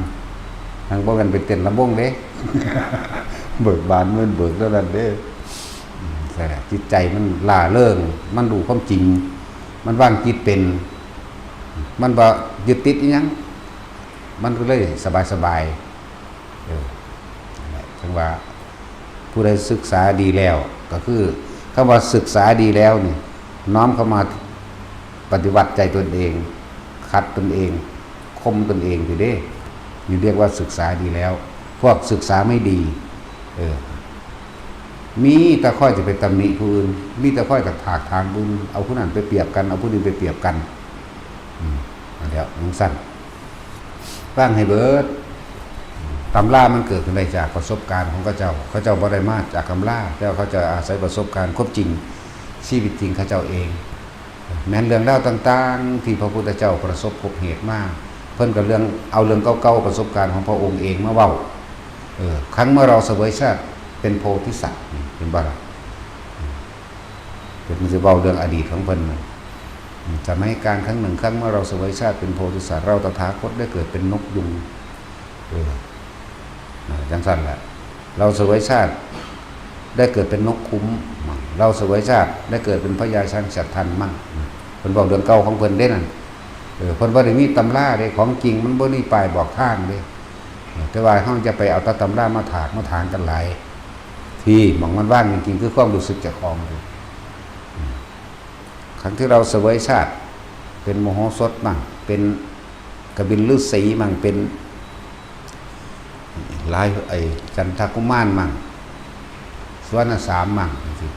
ทั้งบ่แม่นไปเต้นลำวงเด้ เบิกบานมันเบิกเท่านั้นเด้ อืม แต่จิตใจมันร่าเริง มันรู้ความจริง มันวางจิตเป็น มันบ่ยึดติดอิหยัง มันก็เลยสบายๆ เออ นั่นแหละ จั่งว่า ผู้ใดศึกษาดีแล้ว ก็คือคำว่าศึกษาดีแล้วนี่ น้อมเข้ามาปฏิบัติใจตนเอง ขัดตนเอง ข่มตนเองสิเด้ นี่เรียกว่าศึกษาดีแล้ว พวกศึกษาไม่ดี เออ มีแต่ค่อยจะไปตำหนิผู้อื่น มีแต่ค่อยจะถากถางผู้อื่น เอาผู้นั้นไปเปรียบกัน เอาผู้นี้ไปเปรียบกัน อืม นั่นแหละ จั่งซั่น ฟังให้เบิด ตำรามันเกิดขึ้นได้จากประสบการณ์ของเขาเจ้า เขาเจ้าบ่ได้มาจากตำรา แต่ว่าเขาเจ้าอาศัยประสบการณ์ความจริง ชีวิตจริงเขาเจ้าเอง แม้นเรื่องราวต่างๆ ที่พระพุทธเจ้าประสบพบเหตุมา เพิ่นก็เรื่อง เอาเรื่องเก่าๆ ประสบการณ์ของพระองค์เองมาเว้า เออ ครั้นเมื่อเราเสวยชาติเป็นโพธิสัตว์ นี่ เห็นบ่ล่ะ เพิ่นสิเว้าเรื่องอดีตของเพิ่นน่ะ อืม สมัยกาลครั้งหนึ่ง ครั้นเมื่อเราเสวยชาติเป็นโพธิสัตว์ เราตถาคตได้เกิดเป็นนกยูง เออ อ่า จั่งซั่นแหละ เราเสวยชาติได้เกิดเป็นนกคุ้มมั่ง เราเสวยชาติได้เกิดเป็นพญาช้างฉัตรทันมั่ง เพิ่นเว้าเรื่องเก่าของเพิ่นเด้นั่น เออ เพิ่นบ่ได้มีตำราเด้ ของจริงมันบ่มีป้ายบอกทางเด้ เออ แต่ว่าเฮาจะไปเอาแต่ตำรามาถากมาถางกันหลาย ที่หม่องมันว่างจริงๆ คือความรู้สึกเจ้าของเด้ อืม ครั้นที่เราเสวยชาติเป็นมโหสถมั่ง เป็นกบิลฤาษีมั่ง เป็น หลาย ไอ้จันทกุมารมั่ง สุวรรณสามมั่งจังซี้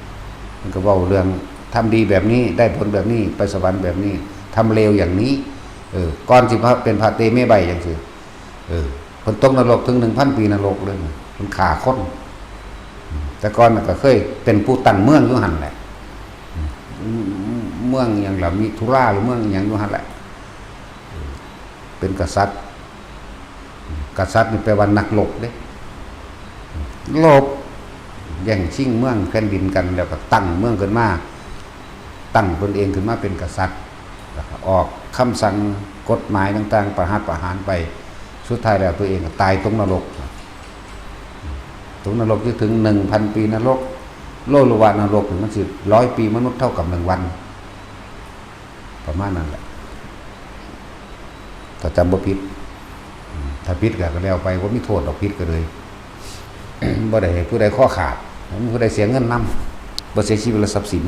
มันก็เว้าเรื่องทำดีแบบนี้ได้ผลแบบนี้ ไปสวรรค์แบบนี้ ทำเลวอย่างนี้ เออ ก่อนสิพระเป็นพระเตเมใบจังซี้ เออ เพิ่นตกนรกถึงหนึ่งพันปีนรกเลยนะ เพิ่นฆ่าคน แต่ก่อนน่ะก็เคยเป็นผู้ตั้งเมืองอยู่หั่นแหละ เมืองหยังล่ะ มิถุราหรือเมืองหยังอยู่หั่นแหละ เป็นกษัตริย์ กษัตริย์นี่แปลว่านักรบเด้ รบแย่งชิงเมืองแผ่นดินกัน แล้วก็ตั้งเมืองขึ้นมา ตั้งตนเองขึ้นมาเป็นกษัตริย์ แล้วก็ออกคำสั่งกฎหมายต่างๆ ประหัตประหารไป สุดท้ายแล้วตัวเองก็ตายตกนรก ตกนรกอยู่ถึงหนึ่งพันปีนรก โลลุวะนรกนี่มันสิร้อยปีมนุษย์เท่ากับหนึ่งวัน ประมาณนั้นแหละ ถ้าจำบ่ผิด อืม ถ้าผิดก็ ก็แล้วไป บ่มีโทษดอก ผิดก็เลย บ่ได้ให้ผู้ใดคอขาด บ่มีผู้ใดเสียเงินนำ บ่เสียชีวิตและทรัพย์สิน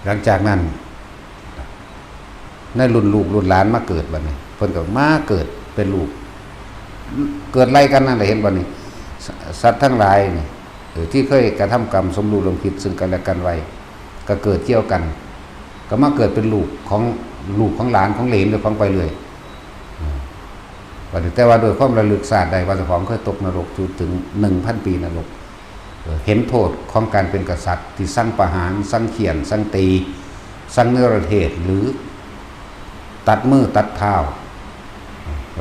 หลังจากนั้น ในรุ่นลูกรุ่นหลานมาเกิดบัดนี้ เพิ่นก็มาเกิดเป็นลูก เกิดไล่กันนั่นแหละ เห็นบ่นี่ ส- สัตว์ทั้งหลายนี่ เออ ที่เคยกระทำกรรมสมรู้ร่วมคิดซึ่งกันและกันไว้ ก็เกิดเกี่ยวกัน ก็มาเกิดเป็นลูกของ ลูกของหลานของเหลนเจ้าของไปเรื่อย อืม บัดนี้แต่ว่าโดยความระลึกชาติได้ว่าเจ้าของเคยตกนรกอยู่ถึงหนึ่งพันปีนรก เอ่อ เห็นโทษของการเป็นกษัตริย์ที่สั่งประหาร สั่งเฆี่ยน สั่งตี สั่งเนรเทศ หรือตัดมือตัดเท้า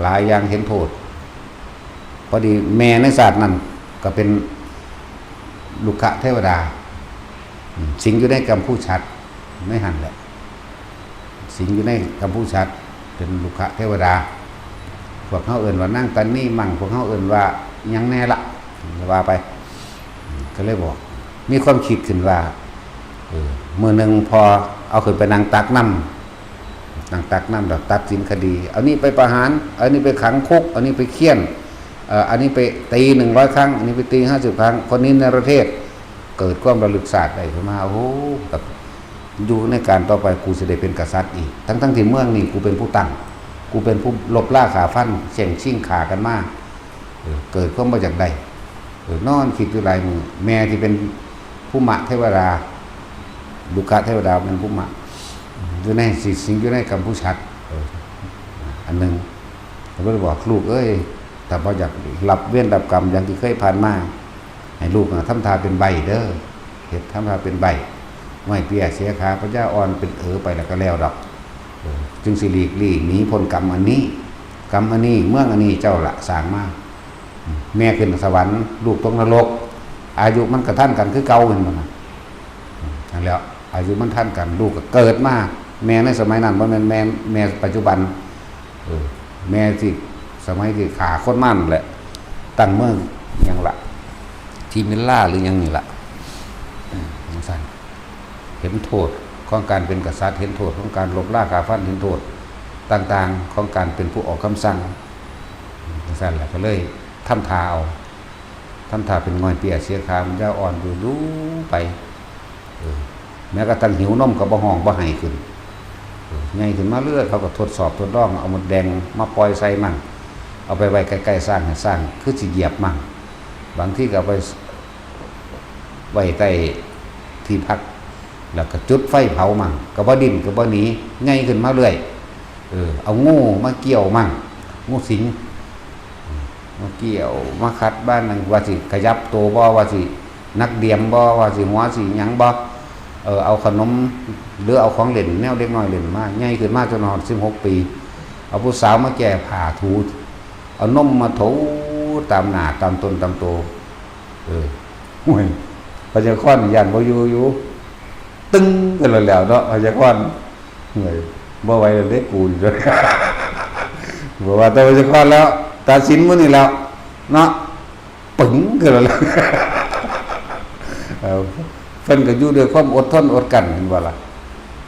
หลายอย่างเห็นโทษ พอดีแม่ในชาตินั้นก็เป็นลุกขเทวดา อืม สิงอยู่ในกัมพูชัด ในหั่นแหละ สิงอยู่ในกัมพูชัด เป็นลุกขเทวดา พวกเฮาเอิ้นว่านางตานีมั่ง พวกเฮาเอิ้นว่าหยังแน่ละ ว่าไป อืม ก็เลยบอก มีความคิดขึ้นว่า เออ มื้อหนึ่งพอเอาขึ้นไปนั่งตักนำ นั่งตักนำ แล้วตัดสินคดี เอานี้ไปประหาร เอานี้ไปขังคุก เอานี้ไปเฆี่ยน เอ่อ อันนี้ไปตีหนึ่งร้อยครั้ง อันนี้ไปตีห้าสิบครั้ง คนนี้เนรเทศ เกิดความระลึกชาติได้ขึ้นมา โอ้โห แบบ อยู่ในการต่อไปกูสิได้เป็นกษัตริย์อีก ทั้งๆที่เมืองนี้กูเป็นผู้ตั้ง กูเป็นผู้ลบล้าฆ่าฟัน แย่งชิงฆ่ากันมา เออ เกิดความบ่อยากได้ เออ นอนคิดอยู่หลายมื้อ แม่ที่เป็นภูมะเทวดา ลุกขเทวดาเป็นภูมะ อยู่ใน สิงอยู่ในกัมพูชัด เออ อันหนึ่ง ก็เลยบอก "ลูกเอ้ย ถ้าบ่อยากรับเวรรับกรรมอย่างที่เคยผ่านมา ให้ลูกน่ะทำท่าเป็นใบ้เด้อ เฮ็ดทำท่าเป็นใบ้ ไม้เปี้ยเสียขา ปัญญาอ่อนเป็นเอ๋อไปแล้วก็แล้วดอก เออ จึงสิหลีกลี่หนีพ้นกรรมอันนี้ กรรมอันนี้ เมืองอันนี้เจ้าละสร้างมา แม่ขึ้นสวรรค์ ลูกตกนรก อายุมันกะทันกันคือเก่า เห็นบ่นะ นั่นแหละ อายุมันทันกัน ลูกก็เกิดมา แม่ในสมัยนั้นบ่แม่นแม่ แม่ปัจจุบัน เออ แม่ที่สมัยที่ฆ่าคนมานั่นแหละ ตั้งเมืองหยังละ ทิมิลลาหรือหยังนี่ละ อืม จังซั่น เห็นโทษของการเป็นกษัตริย์ เห็นโทษของการลบล้าฆ่าฟัน เห็นโทษต่างๆ ของการเป็นผู้ออกคำสั่ง จังซั่นแหละ ก็เลยทำท่าเอา ทำท่าเป็นง่อยเปี้ยเสียขา มันจะอ่อนดูดูไป เออ แม้กระทั่งหิวนมก็บ่ฮ้องบ่ไห้ขึ้น เออ ใหญ่ขึ้นมาเรื่อย เขาก็ทดสอบทดลอง เอามดแดงมาปล่อยใส่มั่ง เอาไปไว้ใกล้ๆช้าง ให้ช้างคือสิเหยียบมั่ง บางทีก็เอาไปไว้ใต้ที่พัก แล้วก็จุดไฟเผามั่ง ก็บ่ดิ้นก็บ่หนี ใหญ่ขึ้นมาเรื่อย เออ เอางูมาเกี่ยวมั่ง งูสิง มาเกี่ยว มาขัดบ้านนั่น ว่าสิขยับตัวบ่ ว่าสิหนักเดียมบ่ ว่าสิหัวสิหยังบ่ เออ เอาขนม หรือเอาของเล่น แนวเด็กน้อยเล่นมา ใหญ่ขึ้นมาจนฮอดสิบหกปี เอาผู้สาวมาแก้ผ้าถู เอานมมาถูตามหน้า ตามตน ตามตัว เออ โอ้ย พญาคอนย่านบ่อยู่อยู่ ตึงกันแล้วเนาะ พญาคอน เฮ้ย บ่ไหวแล้วเด้กูนี่ บอกว่าแต่พญาคอนแล้ว ตัดสินมื้อนี้แล้ว เนาะ ปึ๋งกันแล้ว เออ เพิ่นก็อยู่ด้วยความอดทนอดกลั้น เห็นบ่ล่ะ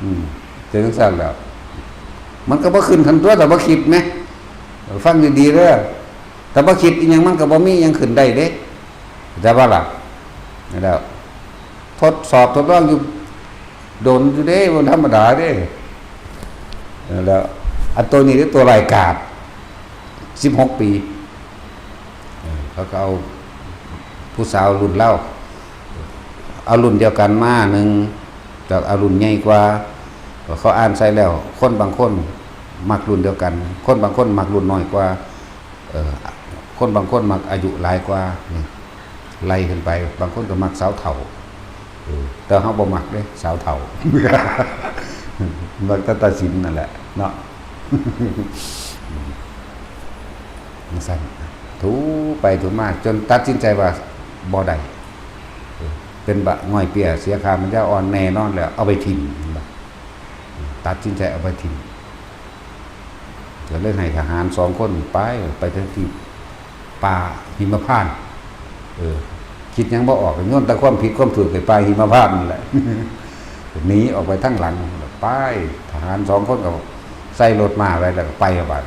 อืม เป็นจังซั่นแล้ว มันก็บ่ขึ้นคันตัว ถ้าบ่คิดแหม ฟังดีๆเด้อ ถ้าบ่คิดอีหยัง มันก็บ่มีหยังขึ้นได้เด้ เข้าใจบ่ล่ะ นั่นแหละ ทดสอบทดลองอยู่ โดนอยู่เด้ บ่ธรรมดาเด้ นั่นแหละ อันตัวนี้เด้ ตัวร้ายกาจ สิบหกปี เออ เขาก็เอาผู้สาวรุ่นลาว เอารุ่นเดียวกันมาหนึ่ง แต่เอารุ่นใหญ่กว่า เขาอ่านใส่แล้ว คนบางคนมักรุ่นเดียวกัน คนบางคนมักรุ่นน้อยกว่า เออ คนบางคนมักอายุหลายกว่า นี่ ไล่ขึ้นไป บางคนก็มักสาวเฒ่า เออ แต่เฮาบ่มักเด้ สาวเฒ่า มักแต่ตาสินนั่นแหละเนาะ จั่งซั้น ถูไปถูมา จนตัดสินใจว่าบ่ได้ เออ เป็นบะง่อยเปี้ย เสียค่าปัญญาอ่อนแน่นอนแล้ว เอาไปถิ่ม ตัดสินใจเอาไปถิ่ม ก็เลยให้ทหารสองคนไป ไปทางที่ป่าหิมพานต์ เออ คิดหยังบ่ออก ก็โยนแต่ความผิดความถูกให้ป่าหิมพานต์นั่นแหละ หนีออกไปทางหลัง ไป ทหารสองคนก็ใส่รถม้าไป แล้วก็ไปบัด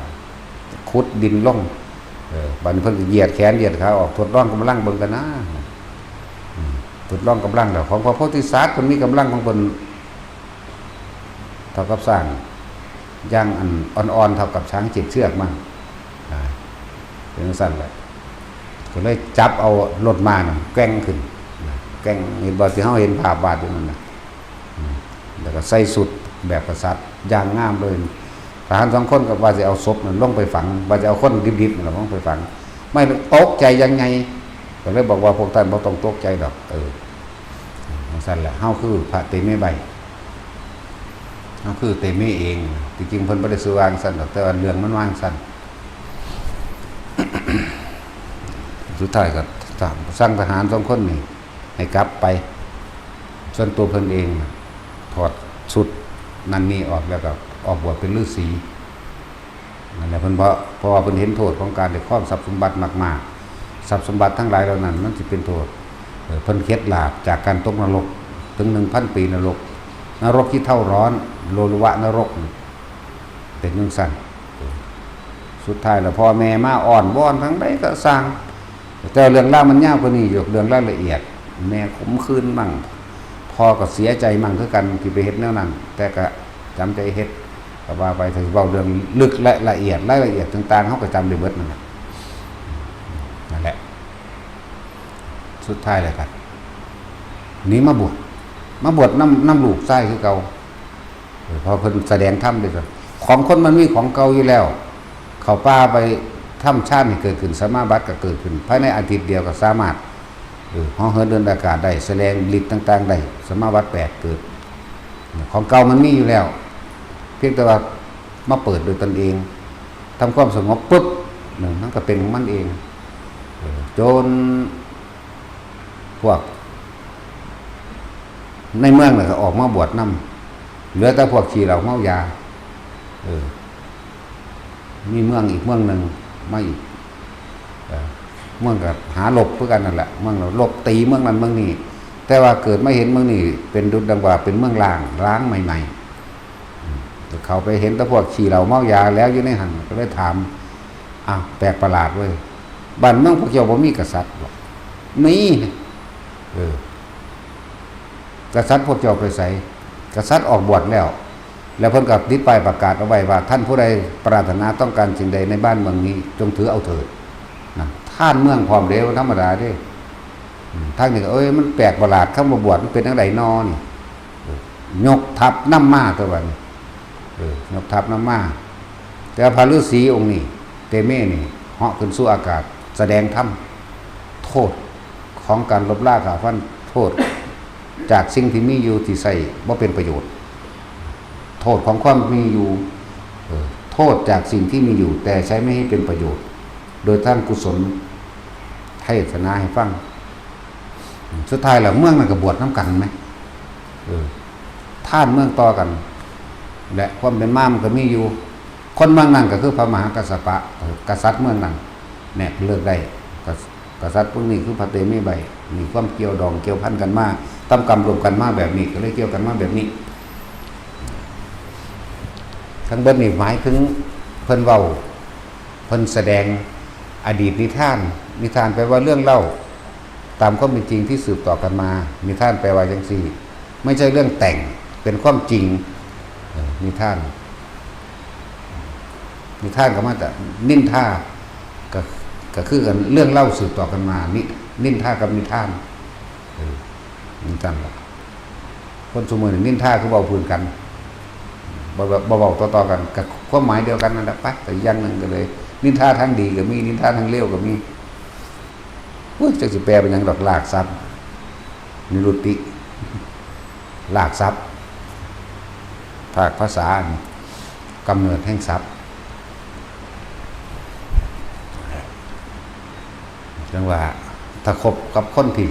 ขุดดินลง เออ บัดนี้เพิ่นก็เหยียดแขนเหยียดขาออก ทดลองกำลังเบิ่งกันนะ อืม ทดลองกำลังแล้ว ของพระโพธิสัตว์เพิ่นมีกำลังของเพิ่น เท่ากับช้าง อย่างอันอ่อนๆ เท่ากับช้างเจ็ดเชือกมั้ง อ่า เป็นจั่งซั้นแหละ ก็เลยจับเอารถม้านั่นแกว่งขึ้น แกว่ง เห็นบ่ ที่เฮาเห็นภาพวาดอยู่นั่นน่ะ อืม แล้วก็ใส่ชุดแบบกษัตริย์ อย่างงามเลย ทหารสองคนก็ว่าสิเอาศพนั่นลงไปฝัง ว่าสิเอาคนดิบๆนั่นลงไปฝัง ไม่ ตกใจยังไง ก็เลยบอกว่า "พวกท่านบ่ต้องตกใจดอก" เออ จั่งซั้นแหละ เฮาคือพระเตมีใบ เฮาคือเตมีเอง ที่จริงเพิ่นบ่ได้ซื่อว่าจั่งซั้นดอก แต่ว่าเรื่องมันว่าจั่งซั้น สุดท้ายก็สั่งทหารสองคนนี่ให้กลับไป ส่วนตัวเพิ่นเองน่ะ ถอดชุดนั่นนี่ออก แล้วก็ออกบวชเป็นฤาษี นั่นแหละ เพิ่น เพราะ เพราะว่าเพิ่นเห็นโทษของการได้ครองทรัพย์สมบัติมากๆ ทรัพย์สมบัติทั้งหลายเหล่านั้นมันสิเป็นโทษ เอ่อ เพิ่นเข็ดหลาบจากการตกนรก ถึงหนึ่งพันปีนรก นรกที่เฒ่าร้อน โลลุวะนรก เป็นจั่งซั้น สุดท้ายแล้วพ่อแม่มาอ้อนวอนทางใดก็ซ่าง แต่เรื่องราวมันยาวกว่านี้อยู่ เรื่องรายละเอียด แม่ขมขื่นมั่ง พ่อก็เสียใจมั่งคือกันที่ไปเฮ็ดแนวนั้น แต่ก็จำใจเฮ็ด ก็ว่าไป ถ้าสิเว้าเรื่องลึกและละเอียด รายละเอียดต่างๆ เฮาก็จำได้เบิดนั่นแหละ นั่นแหละ สุดท้ายแล้วก็หนีมาบวช มาบวชนำ นำลูกชายคือเก่า เออ เพราะเพิ่นแสดงธรรมเด้อ ของคนมันมีของเก่าอยู่แล้ว เข้าป่าไปทำฌานให้เกิดขึ้น สมาบัติก็เกิดขึ้น ภายในอาทิตย์เดียวก็สามารถ เออ เหาะเหินเดินอากาศได้ แสดงฤทธิ์ต่างๆได้ สมาบัติแปดเกิด ของเก่ามันมีอยู่แล้ว เพียงแต่ว่ามาเปิดโดยตนเอง ทำความสงบปุ๊บ นั่นมันก็เป็นของมันเอง เออ จนพวกในเมืองน่ะก็ออกมาบวชนำ เหลือแต่พวกขี้เหล้าเมายา เออ มีเมืองอีกเมืองหนึ่งมาอีก เออ เมืองก็หารบคือกันนั่นแหละ เมืองก็รบตีเมืองนั้นเมืองนี้ แต่ว่าเกิดมาเห็นเมืองนี้เป็นดุจดังว่าเป็นเมืองร้าง ร้างใหม่ๆ อืม เข้าไปเห็นแต่พวกขี้เหล้าเมายาแล้วอยู่ในหั่น ก็เลยถาม "อ้าว แปลกประหลาดเว้ย บ้านเมืองพวกเจ้าบ่มีกษัตริย์บ่" "มี" "เออ กษัตริย์พวกเจ้าไปไส" "กษัตริย์ออกบวชแล้ว" แล้วเพิ่นก็ติดป้ายประกาศเอาไว้ว่า "ท่านผู้ใดปรารถนาต้องการสิ่งใดในบ้านเมืองนี้ จงถือเอาเถิด" นะ ทานเมืองพร้อมเด้ บ่ธรรมดาเด้ อืม ทางนี้ก็ "เอ้ย มันแปลกประหลาด คำว่าบวชมันเป็นจั่งใดน้อนี่" เออ ยกทัพนำมาตัวบัดนี้ เออ ยกทัพนำมา แต่ว่าพระฤาษีองค์นี้ เตเมนี่ เหาะขึ้นสู่อากาศ แสดงธรรม โทษของการลบล้างฆ่าฟัน โทษจากสิ่งที่มีอยู่ที่ใช้บ่เป็นประโยชน์ โทษของความมีอยู่ เออ โทษจากสิ่งที่มีอยู่ แต่ใช้ไม่ให้เป็นประโยชน์ โดยทางกุศล เทศนาให้ฟัง สุดท้ายแล้วเมืองนั้นก็บวชนำกันแหม เออ ทานเมืองต่อกัน และความเป็นมามันก็มีอยู่ คนเมืองนั้นก็คือพระมหากัสสปะ กษัตริย์เมืองนั้น เนี่ย เลือกได้ กษัตริย์ กษัตริย์พวกนี้คือพระเตมีใบ มีความเกี่ยวดองเกี่ยวพันกันมา ทำกรรมร่วมกันมาแบบนี้ ก็เลยเกี่ยวกันมาแบบนี้ ทั้งเบิดนี่หมายถึงเพิ่นเว้า เพิ่นแสดงอดีตนิทาน นิทานแปลว่าเรื่องเล่า ตามความเป็นจริงที่สืบต่อกันมา นิทานแปลว่าจั่งซี้ ไม่ใช่เรื่องแต่ง เป็นความจริง เออ นิทาน นิทานก็มาจากนินทา ก็คือกันเรื่องเล่าสืบต่อกันมา นิ นินทากับนิทาน เออ นิทานละ คนซุมื้อนี้นินทาคือเว้าพื้นกัน บ่ บ่ บ่เว้าต่อๆกัน ก็ความหมายเดียวกันนั่นแหละ ไป แต่อย่างหนึ่งก็เลย นินทาทางดีก็มี นินทาทางเลวก็มี อุ้ย จักสิแปลเป็นหยังดอก ลากศัพท์ นิรุตติ ลากศัพท์ ภาคภาษา กำเนิดแห่งศัพท์ จั่งว่า ถ้าคบกับคนที่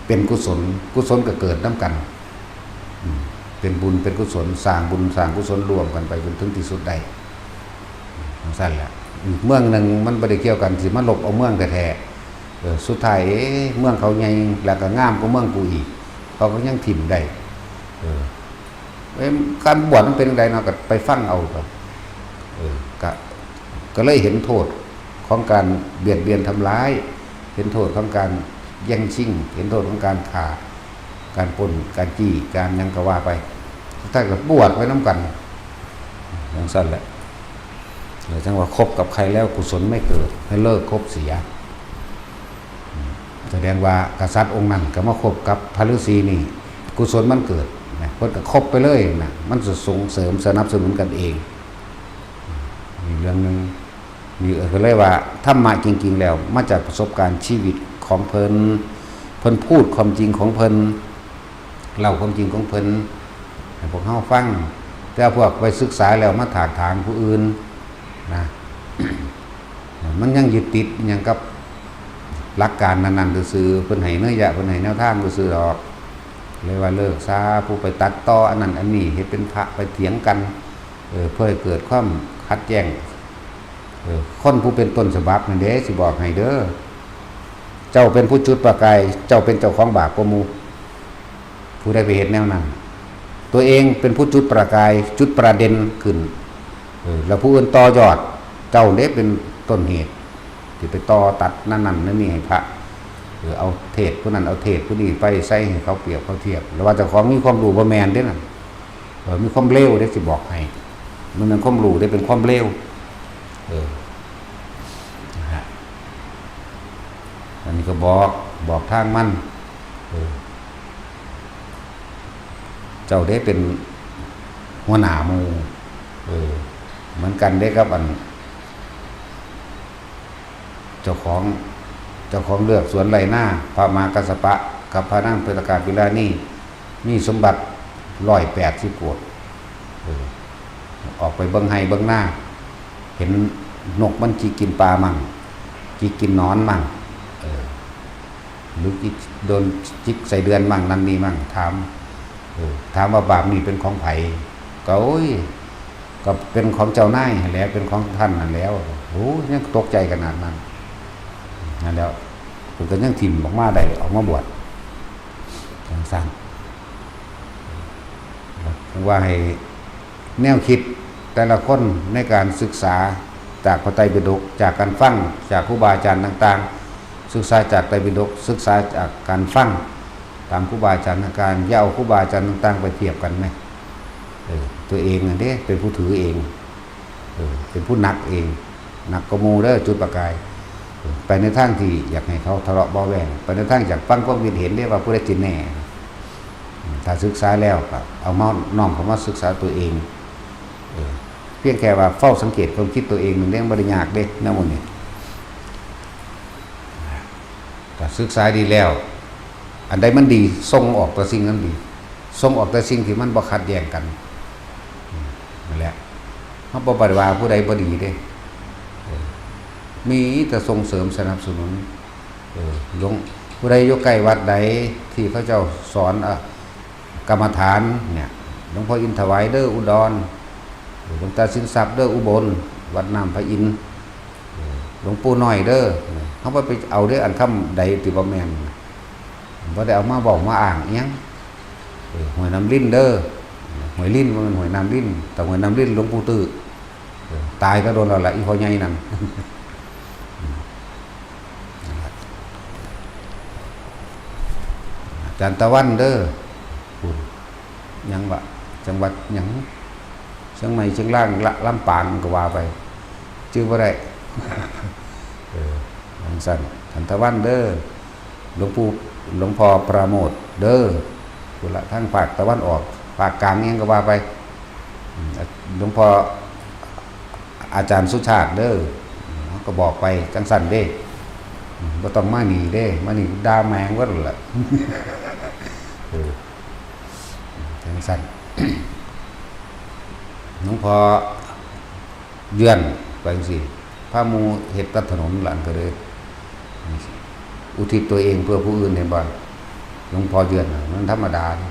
เป็นกุศล กุศลก็เกิดนำกัน อืม เป็นบุญเป็นกุศล สร้างบุญสร้างกุศลร่วมกันไปจนถึงที่สุดได้ จั่งซั้นแหละ อีกเมืองหนึ่งมันบ่ได้เกี่ยวกัน สิมาลบเอาเมืองแท้ๆ เออ สุดท้าย เอ๊ะ เมืองเขาใหญ่ แล้วก็งามกว่าเมืองกูอีก เขาก็ยังถิ่มได้ เออ เอ้ย การบวชมันเป็นจั่งใดเนาะ ก็ไปฟังเอาก็ เออ ก็ ก็เลยเห็นโทษของการเบียดเบียนทำร้าย เห็นโทษของการแย่งชิง เห็นโทษของการฆ่า การปล้น การจี้ การหยังก็ว่าไป สุดท้ายก็บวชไปนำกัน จั่งซั้นแหละ เออ จั่งว่าคบกับใครแล้วกุศลไม่เกิด ให้เลิกคบเสีย อืม แสดงว่ากษัตริย์องค์นั้นก็มาคบกับพระฤาษีนี่ กุศลมันเกิดนะ เพิ่นก็คบไปเลยนะ มันจะส่งเสริมสนับสนุนกันเอง อืม มีเรื่องหนึ่ง นี่ก็เลยว่า ธรรมะจริงๆแล้ว มาจากประสบการณ์ชีวิตของเพิ่น เพิ่นพูดความจริงของเพิ่น เล่าความจริงของเพิ่นให้พวกเฮาฟัง แต่พวกไปศึกษาแล้วมาถากถางผู้อื่นนะ มันยังยึดติดอิหยังกับหลักการนั้นๆซื่อๆ เพิ่นให้เนื้อหา เพิ่นให้แนวทางซื่อๆดอก เลยว่าเลิกซะ ผู้ไปตัดต่ออันนั้นอันนี้ เฮ็ดเป็นพระไปเถียงกัน เออ เพื่อให้เกิดความขัดแย้ง เออ คนผู้เป็นต้นฉบับนั่นเด้ สิบอกให้เด้อ เจ้าเป็นผู้จุดประกาย เจ้าเป็นเจ้าของบาปกว่าหมู่ ผู้ใดไปเฮ็ดแนวนั้น ตัวเองเป็นผู้จุดประกาย จุดประเด็นขึ้น เออ แล้วผู้อื่นต่อยอด เจ้าเด้เป็นต้นเหตุ ที่ไปต่อตัดนั่นนั่นนี่ให้พระ เออ เอาเทศน์ผู้นั้น เอาเทศน์ผู้นี้ไปใส่ให้เขาเปรียบเขาเทียบ แล้วว่าเจ้าของมีความรู้ บ่แม่นเด้นั่น เออ มีความเลวเด้ สิบอกให้ มันเป็นความรู้เด้ เป็นความเลว เออ นะฮะ อันนี้ก็บอก บอกทางมัน เออ เจ้าได้เป็นหัวหน้าหมู่ เออ เหมือนกันเด้กับอัน เจ้าของ เจ้าของเลือกสวนไร่นา พระมหากัสสปะ กับพระนางเปตกาภิราณี มีสมบัติร้อยแปดสิบโกฏ เออ ออกไปเบิ่งไร่เบิ่งนา เห็นนกมันจิกกินปลามั่ง จิกกินหนอนมั่ง เออ หรือจิก โดนจิกไส้เดือนมั่ง นั่นนี่มั่ง ถาม เออ ถามว่าบาปนี่เป็นของไผ ก็ โอ้ย ก็เป็นของเจ้านายหั้นแหละ เป็นของท่านนั่นแหล้ว โอ้ย ยังตกใจขนาดนั้น นั่นแหล้ว เพิ่นก็ยังถิ่มออกมาได้ ออกมาบวช จั่งซั้น ว่าให้แนวคิดแต่ละคนในการศึกษาจากพระไตรปิฎก จากการฟังจากครูบาอาจารย์ต่างๆ ศึกษาจากไตรปิฎก ศึกษาจากการฟังตามครูบาอาจารย์ต่างๆ อย่าเอาครูบาอาจารย์ต่างๆ ไปเทียบกันนะ เออ ตัวเองนั่นเด้เป็นผู้ถือเอง เออ เป็นผู้หนักเอง หนักกว่าหมู่เด้อ จุดประกาย เออ ไปในทางที่อยากให้เขาทะเลาะเบาะแว้ง ไปในทางอยากฟังความคิดเห็นเด้ว่าผู้ใดสิแน่ อืม ถ้าศึกษาแล้วก็เอามา น้อมเข้ามาศึกษาตัวเอง เออ เพียงแค่ว่าเฝ้าสังเกตความคิดตัวเอง มันยังบ่ได้ยากเด้ แนวหมู่นี้ ก็ศึกษาดีแล้ว อันใดมันดี ส่งออกแต่สิ่งนั้นดี ส่งออกแต่สิ่งที่มันบ่ขัดแย้งกัน อืม นั่นแหละ เฮาบ่ไปว่าผู้ใดบ่ดีเด้ เออ มีแต่ส่งเสริมสนับสนุน เออ หลวง ผู้ใดอยู่ใกล้วัดใดที่เขาเจ้าสอน เอ่อ กรรมฐานเนี่ย หลวงพ่ออินถวายเด้ออุดร เออ หลวงตาสินทรัพย์เด้ออุบล วัดน้ำพระอินทร์ เออ หลวงปู่น้อยเด้อ เฮาบ่ไปเอาเด้อ อันคำใดที่บ่แม่น บ่ได้เอามาเว้ามาอ้างอิหยัง เออ ห้วยน้ำลิ้นเด้อ ห้วยลิ้น บ่แม่นห้วยน้ำลิ้น แต่ห้วยน้ำลิ้นหลวงปู่ตื้อ เออ ตายก็โดนแล้วล่ะ อีพ่อใหญ่นั่น อาจารย์ตะวันเด้อ พู้น หยังวะ จังหวัดหยัง เชียงใหม่ เชียงราย ละ ลำปางก็ว่าไป ชื่อบ่ได้ เออ ซั่น ขันธวันเด้อ หลวงปู่ หลวงพ่อปราโมทย์เด้อ พุ้นละ ทางภาคตะวันออก ภาคกลางอิหยังก็ว่าไป อืม หลวงพ่อ อาจารย์สุชาติเด้อ อืม ก็บอกไปจั่งซั่นเด้ อืม บ่ต้องมานี่เด้ มานี่ด่าแม่งเบิดละ เออ จั่งซั่น หลวงพ่อเยื่อนไปจั่งซี้ พาหมู่เฮ็ดตัดถนน หลานก็เลย อุทิศตัวเองเพื่อผู้อื่น เห็นบ่ หลวงพ่อเยื่อนน่ะ มันธรรมดาเด้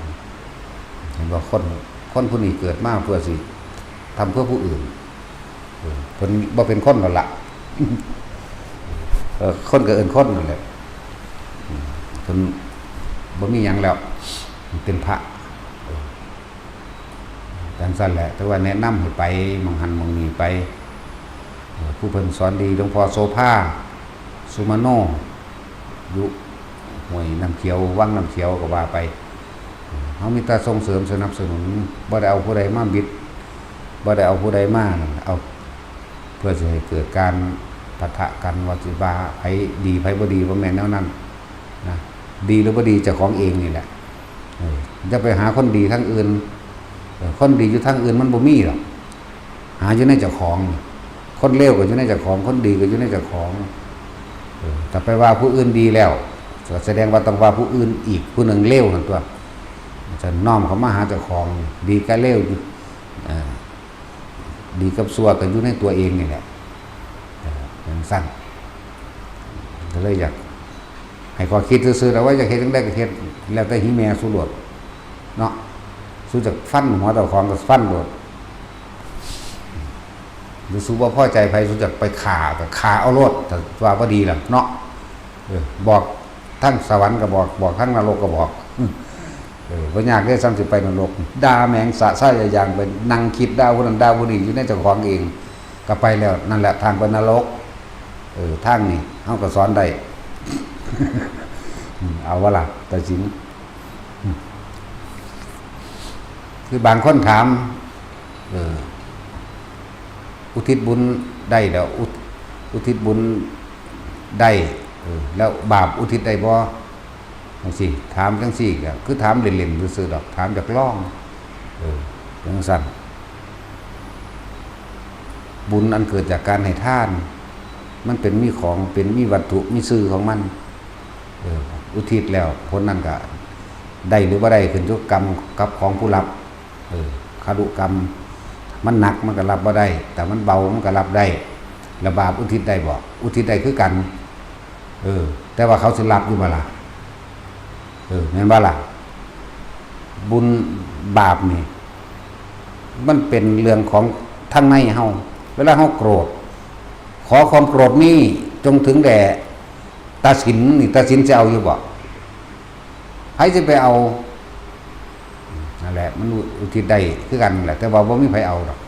เห็นบ่ คน คนผู้นี้เกิดมาเพื่อสิทำเพื่อผู้อื่น เออ เพิ่นบ่เป็นคนแล้วล่ะ เออ คนก็เอิ้นคนนั่นแหละ อืม เพิ่นบ่มีหยังแล้ว เป็นพระ เออ จั่งซั่นแหละ แต่ว่าแนะนำให้ไปหม่องหั้นหม่องนี้ไป เออ ผู้เพิ่นสอนดี หลวงพ่อโสภา สุมาโน อยู่ห้วยน้ำเขียว วังน้ำเขียวก็ว่าไป เออ เฮามีแต่ส่งเสริมสนับสนุน บ่ได้เอาผู้ใดมาบิด บ่ได้เอาผู้ใดมานั่น เอา เพื่อสิให้เกิดการปะทะกัน ว่าสิว่าไผดีไผบ่ดี บ่แม่นแนวนั้นนะ ดีหรือบ่ดีเจ้าของเองนี่แหละ เออ อย่าไปหาคนดีทางอื่น เออ คนดีอยู่ทางอื่นมันบ่มีหรอก หาอยู่ในเจ้าของ คนเลวก็อยู่ในเจ้าของ คนดีก็อยู่ในเจ้าของ เออ ถ้าไปว่าผู้อื่นดีแล้ว ก็แสดงว่าต้องว่าผู้อื่นอีก ผู้หนึ่งเลวนั่นตั๊ว จะน้อมเข้ามาหาเจ้าของ ดีกับเลว เออ ดีกับชั่วก็อยู่ในตัวเองนี่แหละ เออ จั่งซั่น ก็เลยอยากให้ข้อคิดซื่อๆ เอาไว้ อยากเฮ็ดจั่งใดก็เฮ็ด แล้วแต่หิแม่สูโลด เนาะ สูอยากฟันหัวเจ้าของก็ฟันโลด หรือสูบ่พอใจไผ สูอยากไปฆ่าก็ฆ่าเอาโลด ถ้าว่าบ่ดีล่ะเนาะ เออ บอกทางสวรรค์ก็บอก บอกทางนรกก็บอก เออ บ่ยากเด้ ซ้ำสิไปนรก ด่าแม่งสะซ่ายอย่างไป นั่งคิดด่าผู้นั้นด่าผู้นี้อยู่ในเจ้าของเอง ก็ไปแล้ว นั่นแหละทางไปนรก เออ ทางนี้เฮาก็สอนได้ อืม เอาวะล่ะ ตัดสิน อืม คือบางคนถาม เออ อุทิศบุญได้แล้ว อุท- อุทิศบุญได้ เออ แล้วบาปอุทิศได้บ่ จั่งซี้ ถามจั่งซี้ก็คือถามเล่นๆ ซื่อๆ ดอก ถามอยากลอง เออ จั่งซั่น บุญอันเกิดจากการให้ทาน มันเป็นมีของ เป็นมีวัตถุ มีชื่อของมัน เออ อุทิศแล้ว ผลนั้นก็ได้หรือบ่ได้ ขึ้นอยู่กับกรรม กับของผู้รับ เออ คารุกรรม มันหนักมันก็รับบ่ได้ แต่มันเบามันก็รับได้ แล้วบาปอุทิศได้บ่ อุทิศได้คือกัน เออ แต่ว่าเขาสิรับอยู่บ่ล่ะ เออ แม่นบ่ล่ะ บุญบาปนี่ มันเป็นเรื่องของทางในเฮา เวลาเฮาโกรธ ขอความโกรธนี้จงถึงแด่ตาสิน นี่ตาสินสิเอาอยู่บ่ ไผสิไปเอา นั่นแหละ มันอุทิศได้คือกันแหละ แต่ว่าบ่มีไผเอาดอก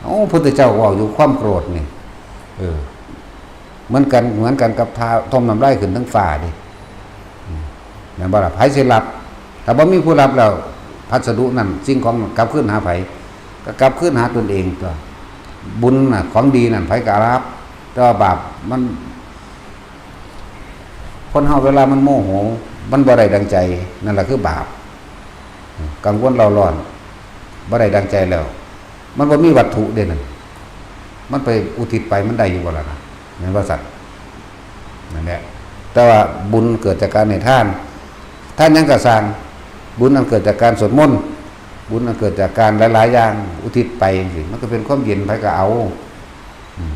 เอ้า พุทธเจ้าเว้าอยู่ความโกรธนี่ เออ เหมือนกัน เหมือนกันกับทา ท่มน้ำลายขึ้นทั้งฟ้าเด้ อืม แม่นบ่ล่ะ ไผสิรับ ถ้าบ่มีผู้รับแล้ว พัสดุนั่น สิ่งของกลับคืนหาไผ ก็กลับคืนหาตนเองตั๊ว บุญน่ะ ของดีนั่น ไผก็รับ แต่ว่าบาปมัน คนเฮาเวลามันโมโห มันบ่ได้ดังใจ นั่นแหละคือบาป กังวลเร่าร้อน บ่ได้ดังใจแล้ว มันบ่มีวัตถุเด้นั่น มันไปอุทิศไปมันได้อยู่บ่ล่ะนะ แม่นว่าซั่น นั่นแหละ แต่ว่าบุญเกิดจากการให้ทาน ทานหยังก็ซ่าง บุญอันเกิดจากการสวดมนต์ บุญอันเกิดจากการหลายๆ อย่าง อุทิศไปจั่งซี้ มันก็เป็นความเย็น ไผก็เอา อืม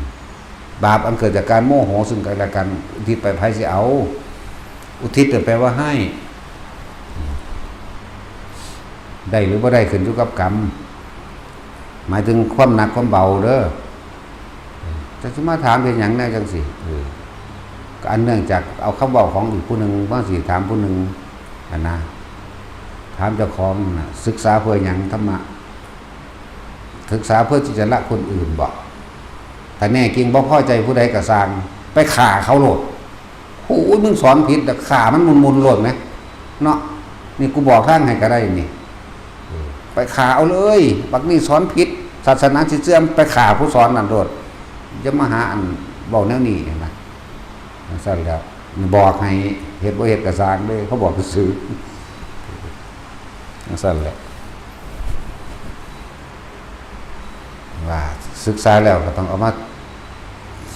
บาปอันเกิดจากการโมโหซึ่งกันและกัน อุทิศไปไผสิเอา อุทิศแปลว่าให้ ได้หรือบ่ได้ขึ้นอยู่กับกรรม หมายถึงความหนักความเบาเด้อ จะสิมาถามเฮ็ดหยังแนวจั่งซี้ เออ ก็อันเนื่องจากเอาคำเว้าของอีกผู้หนึ่ง บางสิถามผู้หนึ่ง หั่นนะ ถามเจ้าของหั่นน่ะ ศึกษาเพื่อหยังธรรมะ ศึกษาเพื่อที่จะละคนอื่นบ่ ถ้าแน่จริงบ่พอใจผู้ใดก็ซ่าง ไปฆ่าเขาโลด โอ้ย มึงสอนผิด แต่ฆ่ามันมุนๆ โลดแหม เนาะ นี่กูบอกทางให้ก็ได้นี่ เออ ไปฆ่าเอาเลย บักนี่สอนผิด ศาสนาสิเสื่อม ไปฆ่าผู้สอนนั่นโลด อย่ามาหาอันเว้าแนวนี้นะ จั่งซั้นแหล้ว บอกให้เฮ็ดบ่เฮ็ดก็ซ่างเด้ เขาบอกซื่อๆ จั่งซั้นแหละ ว่าศึกษาแล้วก็ต้องเอามา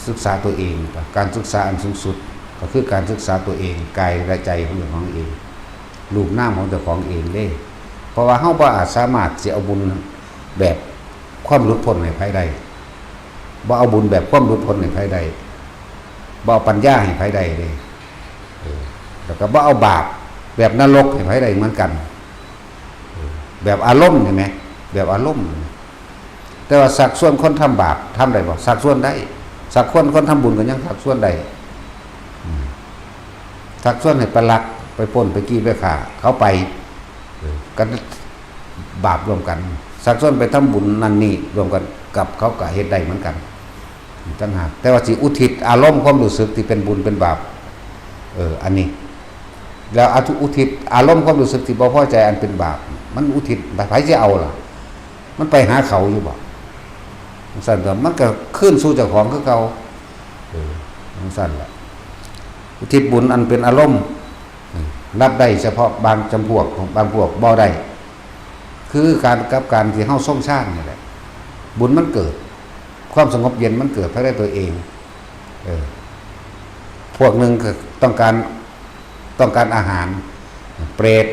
ศึกษาตัวเอง การศึกษาอันสูงสุด ก็คือการศึกษาตัวเอง กายและใจของเจ้าของเอง รูปนามของเจ้าของเองเด้ เพราะว่าเฮาบ่อาจสามารถสิเอาบุญแบบความหลุดพ้นให้ไผได้ บ่เอาบุญแบบความหลุดพ้นให้ไผได้ บ่เอาปัญญาให้ไผได้เด้ เออ แล้วก็บ่เอาบาปแบบนรกให้ไผได้เหมือนกัน เออ แบบอารมณ์นี่แหม แบบอารมณ์นี่แหม แต่ว่าชักชวนคนทำบาปทำได้บ่ ชักชวนได้ ชักชวนคนทำบุญก็ยังชักชวนได้ อืม ชักชวนให้ไปลัก ไปปล้น ไปจี้ ไปฆ่า เขาไป เออ กันบาปร่วมกัน ชักชวนไปทำบุญนั่นนี่ร่วมกัน กับเขาก็เฮ็ดได้เหมือนกัน ต่างหาก แต่ว่าสิอุทิศอารมณ์ความรู้สึกที่เป็นบุญเป็นบาป เออ อันนี้ แล้วอุทิศอารมณ์ความรู้สึกที่บ่พอใจอันเป็นบาป มันอุทิศ ไผสิเอาล่ะ มันไปหาเขาอยู่บ่ จั่งซั้นก็ มันก็คืนสู่เจ้าของคือเก่า เออ จั่งซั้นแหละ อุทิศบุญอันเป็นอารมณ์ เออ รับได้เฉพาะบางจำพวก บางพวกบ่ได้ คือการกับการที่เฮาทรงฌานนี่แหละ บุญมันเกิด ความสงบเย็นมันเกิดภายในตัวเอง เออ พวกหนึ่งก็ต้องการ ต้องการอาหาร เปรต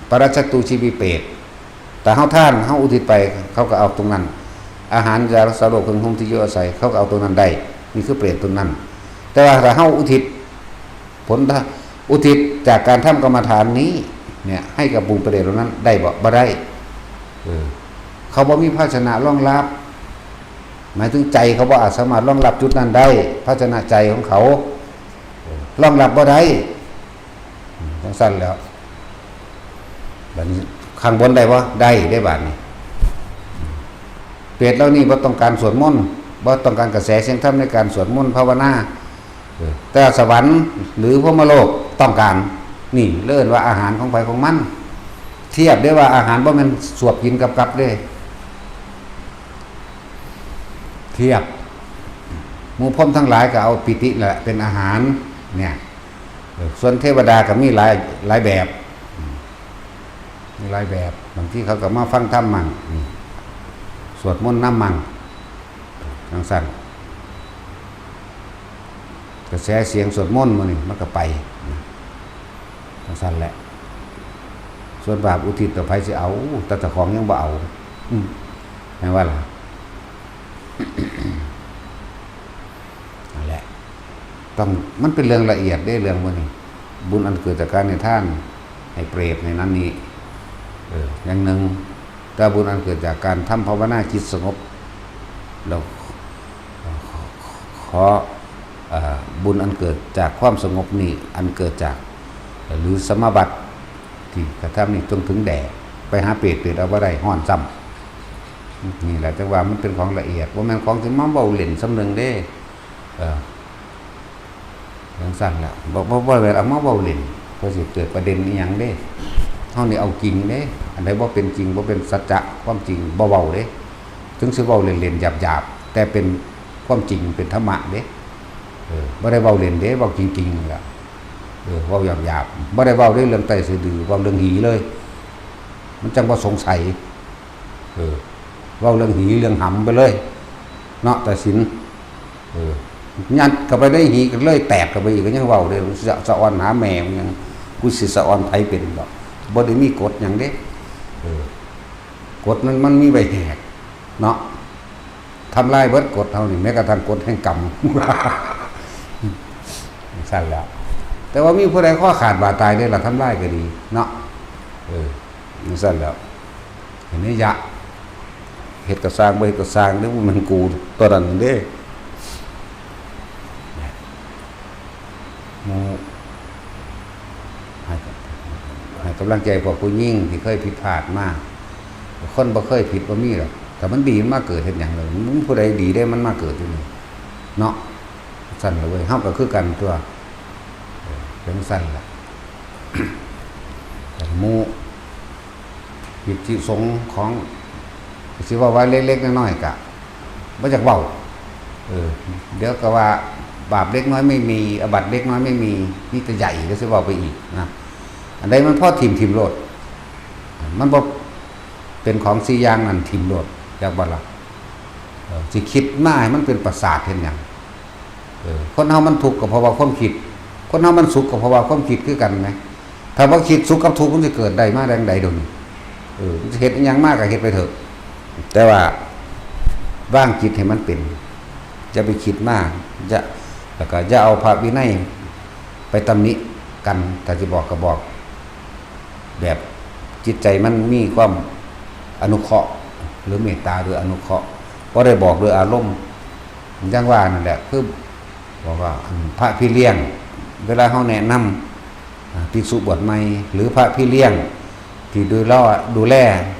ปรัชตูชีวิเปรต แต่เฮาทาน เฮาอุทิศไป เขาก็เอาตรงนั้น อาหาร ยารักษาโรค เครื่องห่ม ที่อยู่อาศัย เขาก็เอาตรงนั้นได้ นี่คือเปรตตนนั้น แต่ว่าถ้าเฮาอุทิศผลทะ-, อุทิศจากการทำกรรมฐานนี้ เนี่ย ให้กับบุญเปรตเหล่านั้นได้บ่ บ่ได้ เออ เขาบ่มีภาชนะรองรับ หมายถึงใจเขาบ่อาจสามารถรองรับจุดนั้นได้ ภาชนะใจของเขา เออ รองรับบ่ได้ อืม จั่งซั้นแหล้ว บัดนี้ข้างบนได้บ่ ได้เด้บัดนี้ เปรตเหล่านี้บ่ต้องการสวดมนต์ บ่ต้องการกระแสเสียงธรรมในการสวดมนต์ภาวนา เออ แต่สวรรค์หรือพรหมโลกต้องการ นี่เลยเอิ้นว่าอาหารของไผของมัน เทียบได้ว่าอาหารบ่แม่นสวบกินกับกับเด้ เทียบ หมู่พรหมทั้งหลายก็เอาปีตินั่นแหละเป็นอาหาร เนี่ย เออ ส่วนเทวดาก็มีหลาย หลายแบบ อืม มีหลายแบบ บางทีเขาก็มาฟังธรรมมั่ง อืม สวดมนต์นำมั่ง จั่งซั้น กระแสเสียงสวดมนต์มื้อนี้มันก็ไป นะ จั่งซั้นแหละ ส่วนบาปอุทิศต่อไผสิเอา แต่เจ้าของยังบ่เอา อืม แม่นว่าล่ะ นั่นแหละ ต้อง มันเป็นเรื่องละเอียดเด้ เรื่องพวกนี้ บุญอันเกิดจากการให้ทาน ให้เปรต ให้นั้นนี่ เออ อย่างหนึ่ง แต่บุญอันเกิดจากการทำภาวนาจิตสงบ แล้วขอ เอ่อ บุญอันเกิดจากความสงบนี่ อันเกิดจาก หรือสมาบัติที่กระทำนี่จงถึงแด่ ไปหาเปรต เปรตเอาบ่ได้ ฮ้อนซ้ำ นี่แหละจั่งว่ามันเป็นของละเอียด บ่แม่นของที่มาเว้าเล่นส่ำหนึ่งเด้ เออ จั่งซั้นล่ะ บ่ บ่ บ่แม่นเอามาเว้าเล่น เพื่อสิเกิดประเด็นอิหยังเด้ เฮานี่เอาจริงเด้ อันใดบ่เป็นจริง บ่เป็นสัจจะความจริง บ่เว้าเด้ ถึงสิเว้าเล่นๆ หยาบๆ แต่เป็นความจริง เป็นธรรมะเด้ เออ บ่ได้เว้าเล่นเด้ เว้าจริงๆ นั่นล่ะ เออ เว้าหยาบๆ บ่ได้เว้าเด้เรื่องไตสะดือ เว้าเรื่องหีเลย มันจั่งบ่สงสัย เออ เว้าเรื่องหีเรื่องหำไปเลย เนาะ ไตสิน เออ ยัดเข้าไปในหีก็เลยแตกเข้าไปอีก ก็ยังเว้าเลย สะ สะออนหาแม่มันยัง กูสิสะออนไผเป็นดอก บ่ได้มีกฎหยังเด้ เออ กฎมัน มันมีไว้แหก เนาะ ทำลายเบิดกฎเฮานี่ แม้กระทั่งกฎแห่งกรรม จั่งซั้นแหละ แต่ว่ามีผู้ใดคอขาดบาดตายเด้ล่ะ ทำลายก็ดี เนาะ เออ จั่งซั้นแหละ เห็นไหมยะ เฮ็ดก็ซ่าง บ่เฮ็ดก็ซ่างเด้อ บ่แม่นกูตัวนั้นเด้ หมู่ ให้ ให้กำลังใจพวกผู้หญิงที่เคยผิดพลาดมา คนบ่เคยผิดบ่มีหรอก ถ้ามันดีมันมาเกิดเฮ็ดหยังเลย มันผู้ใดดีได้มันมาเกิดอยู่นี่ เนาะ ซั่นล่ะเว้ย เฮาก็คือกันตัว เออ เป็นซั่นล่ะ แต่หมู่ กิจสงฆ์ของ สิเว้าว่าเล็กๆน้อยๆกะบ่อยากเว้า เออ เดี๋ยวก็ว่า บาปเล็กน้อยไม่มี อาบัติเล็กน้อยไม่มี นี่จะใหญ่ก็สิเว้าไปอีกนะ อันใดมันพอถิ่มถิ่มโลด มันบ่เป็นของสี่อย่างนั่นถิ่มโลด จักบ่ล่ะ เออ สิคิดมาให้มันเป็นประสาทเฮ็ดหยัง เออ คนเฮามันทุกข์ก็เพราะว่าความคิด คนเฮามันสุขก็เพราะว่าความคิดคือกันแหม ถ้าบ่คิด สุขกับทุกข์มันสิเกิดได้มาแนวใด๋ดยวนี้ เออ มันสิเฮ็ดอิหยังมาก็เฮ็ดไปเถอะ แต่ว่าวางจิตให้มันเป็น อย่าไปคิดมาก อย่า แล้วก็อย่าเอาพระวินัยไปตำหนิกัน ถ้าสิบอกก็บอก แบบจิตใจมันมีความอนุเคราะห์ หรือเมตตา หรืออนุเคราะห์ บ่ได้บอกด้วยอารมณ์ อย่างว่านั่นแหละ คือบอกว่า อัน พระพี่เลี้ยง เวลาเฮาแนะนำ อ่า ภิกษุบวชใหม่ หรือพระพี่เลี้ยง ที่ดูแล ดูแล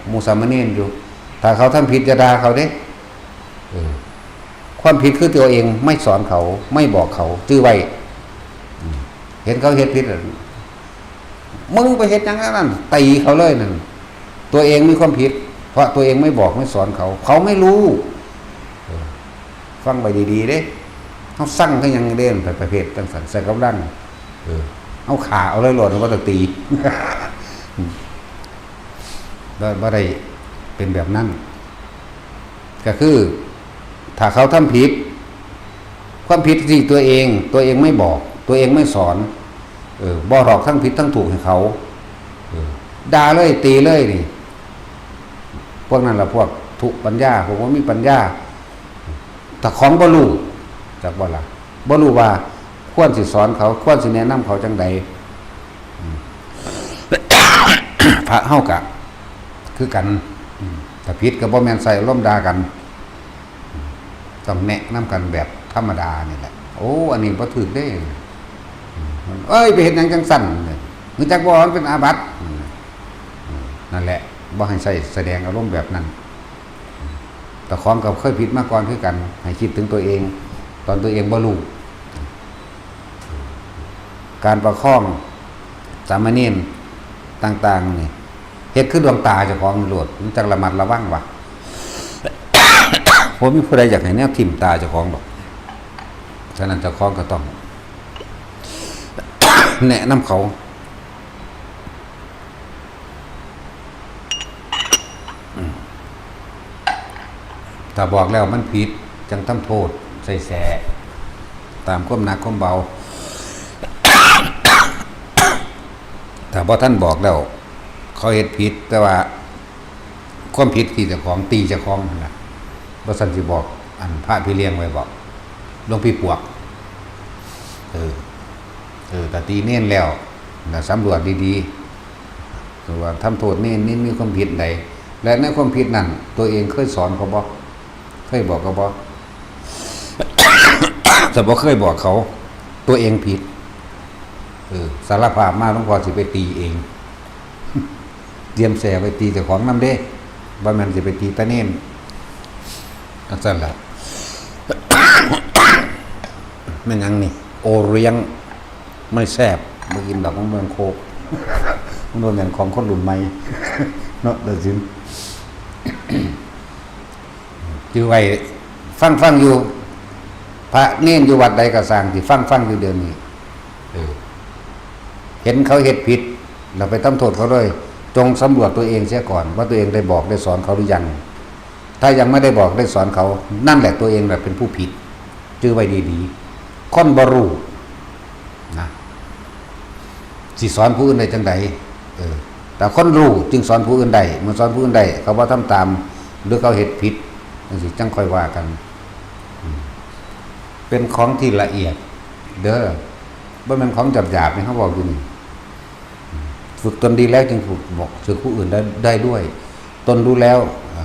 หมู่สามเณรอยู่ ถ้าเขาทำผิดอย่าด่าเขาเด้ เออ ความผิดคือตัวเองไม่สอนเขา ไม่บอกเขา จื่อไว้ อืม เห็นเขาเฮ็ดผิดอะ มึงไปเฮ็ดหยังอันนั้น ตีเขาเลยนั่น ตัวเองมีความผิด เพราะตัวเองไม่บอกไม่สอนเขา เขาไม่รู้ เออ ฟังไว้ดีๆเด้ เฮาสั่งคือหยังเด้ ประเภทจั่งซั้น ใส่กำลัง เออ เฮาฆ่าเอาเลยโลด บ่ต้องตี บ่ บ่ได้เป็นแบบนั้น ก็คือ ถ้าเขาทำผิด ความผิดที่ตัวเอง ตัวเองไม่บอก ตัวเองไม่สอน เออ บ่หลอกทั้งผิดทั้งถูกให้เขา เออ ด่าเลย ตีเลยนี่ พวกนั้นล่ะพวกทุปัญญา พวกบ่มีปัญญา ถ้าของบ่รู้ จักบ่ล่ะ บ่รู้ว่าควรสิสอนเขา ควรสิแนะนำเขาจั่งใด อืม พระเฮากะคือกัน อืม ถ้าผิดก็บ่แม่นใส่อารมณ์ด่ากัน อืม ต้องแนะนำกันแบบธรรมดานี่แหละ โอ้ อันนี้บ่ถูกเด้ อืม เอ้ย ไปเฮ็ดหยังจั่งซั้น รู้จักบ่ มันเป็นอาบัติ อืม อืม นั่นแหละ บ่ให้ใส่แสดงอารมณ์แบบนั้น เจ้าของก็เคยผิดมาก่อนคือกัน ให้คิดถึงตัวเอง ตอนตัวเองบ่รู้ การประคองสามเณรต่างๆนี่ เฮ็ดคือดวงตาเจ้าของโลด มันจักระมัดระวังวะ บ่มีผู้ใดอยากให้แนวทิ่มตาเจ้าของดอก ฉะนั้นเจ้าของก็ต้อง แนะนำเขา อืม ถ้าบอกแล้วมันผิด จั่งทำโทษ ใส่แส ตามความหนักความเบา ถ้าบ่ทันบอกแล้ว เขาเฮ็ดผิด แต่ว่าความผิดที่เจ้าของ ตีเจ้าของนั่นล่ะ บ่ซั้นสิบอก อันพระพี่เลี้ยงไว้บอก หลวงพี่ปวก เออ เออ ก็ตีเณรแล้ว น่ะ สำรวจดีๆ คือว่าทำโทษเณร เณรมีความผิดใด และในความผิดนั้น ตัวเองเคยสอนเขาบ่ เคยบอกเขาบ่ ถ้าบ่เคยบอกเขา ตัวเองผิด เออ สารภาพมา หลวงพ่อสิไปตีเอง เตรียมแสไปตีเจ้าของนำเด้ บ่แม่นสิไปตีตาเณร จั่งซั้นล่ะ แม่นหยังนี่ โอเลี้ยง ไม่แซ่บ บ่กินดอก มันบ่แม่นโคก มันบ่แม่นของคนรุ่นใหม่ เนาะ ตัดสิน จื่อไว้ ฟังๆอยู่ พระเณรอยู่วัดใดก็ซ่าง ที่ฟังๆอยู่เดี๋ยวนี้ เออ เห็นเขาเฮ็ดผิด เราไปทำโทษเขาเลย จงสำรวจตัวเองเสียก่อน ว่าตัวเองได้บอกได้สอนเขาหรือยัง ถ้ายังไม่ได้บอกได้สอนเขา นั่นแหละตัวเองแหละเป็นผู้ผิด จื่อไว้ดีๆ คนบ่รู้นะ สิสอนผู้อื่นได้จั่งใด เออ แต่คนรู้จึงสอนผู้อื่นได้ เมื่อสอนผู้อื่นได้ เขาบ่ทำตาม หรือเขาเฮ็ดผิด จั่งซี้ จั่งค่อยว่ากัน อืม เป็นของที่ละเอียด เด้อ บ่แม่นของหยาบๆนี่ เฮาเว้าอยู่นี่ ฝึกตนดีแล้วจึงฝึกบอก ฝึกผู้อื่นได้ ได้ด้วย ตนรู้แล้ว อ่า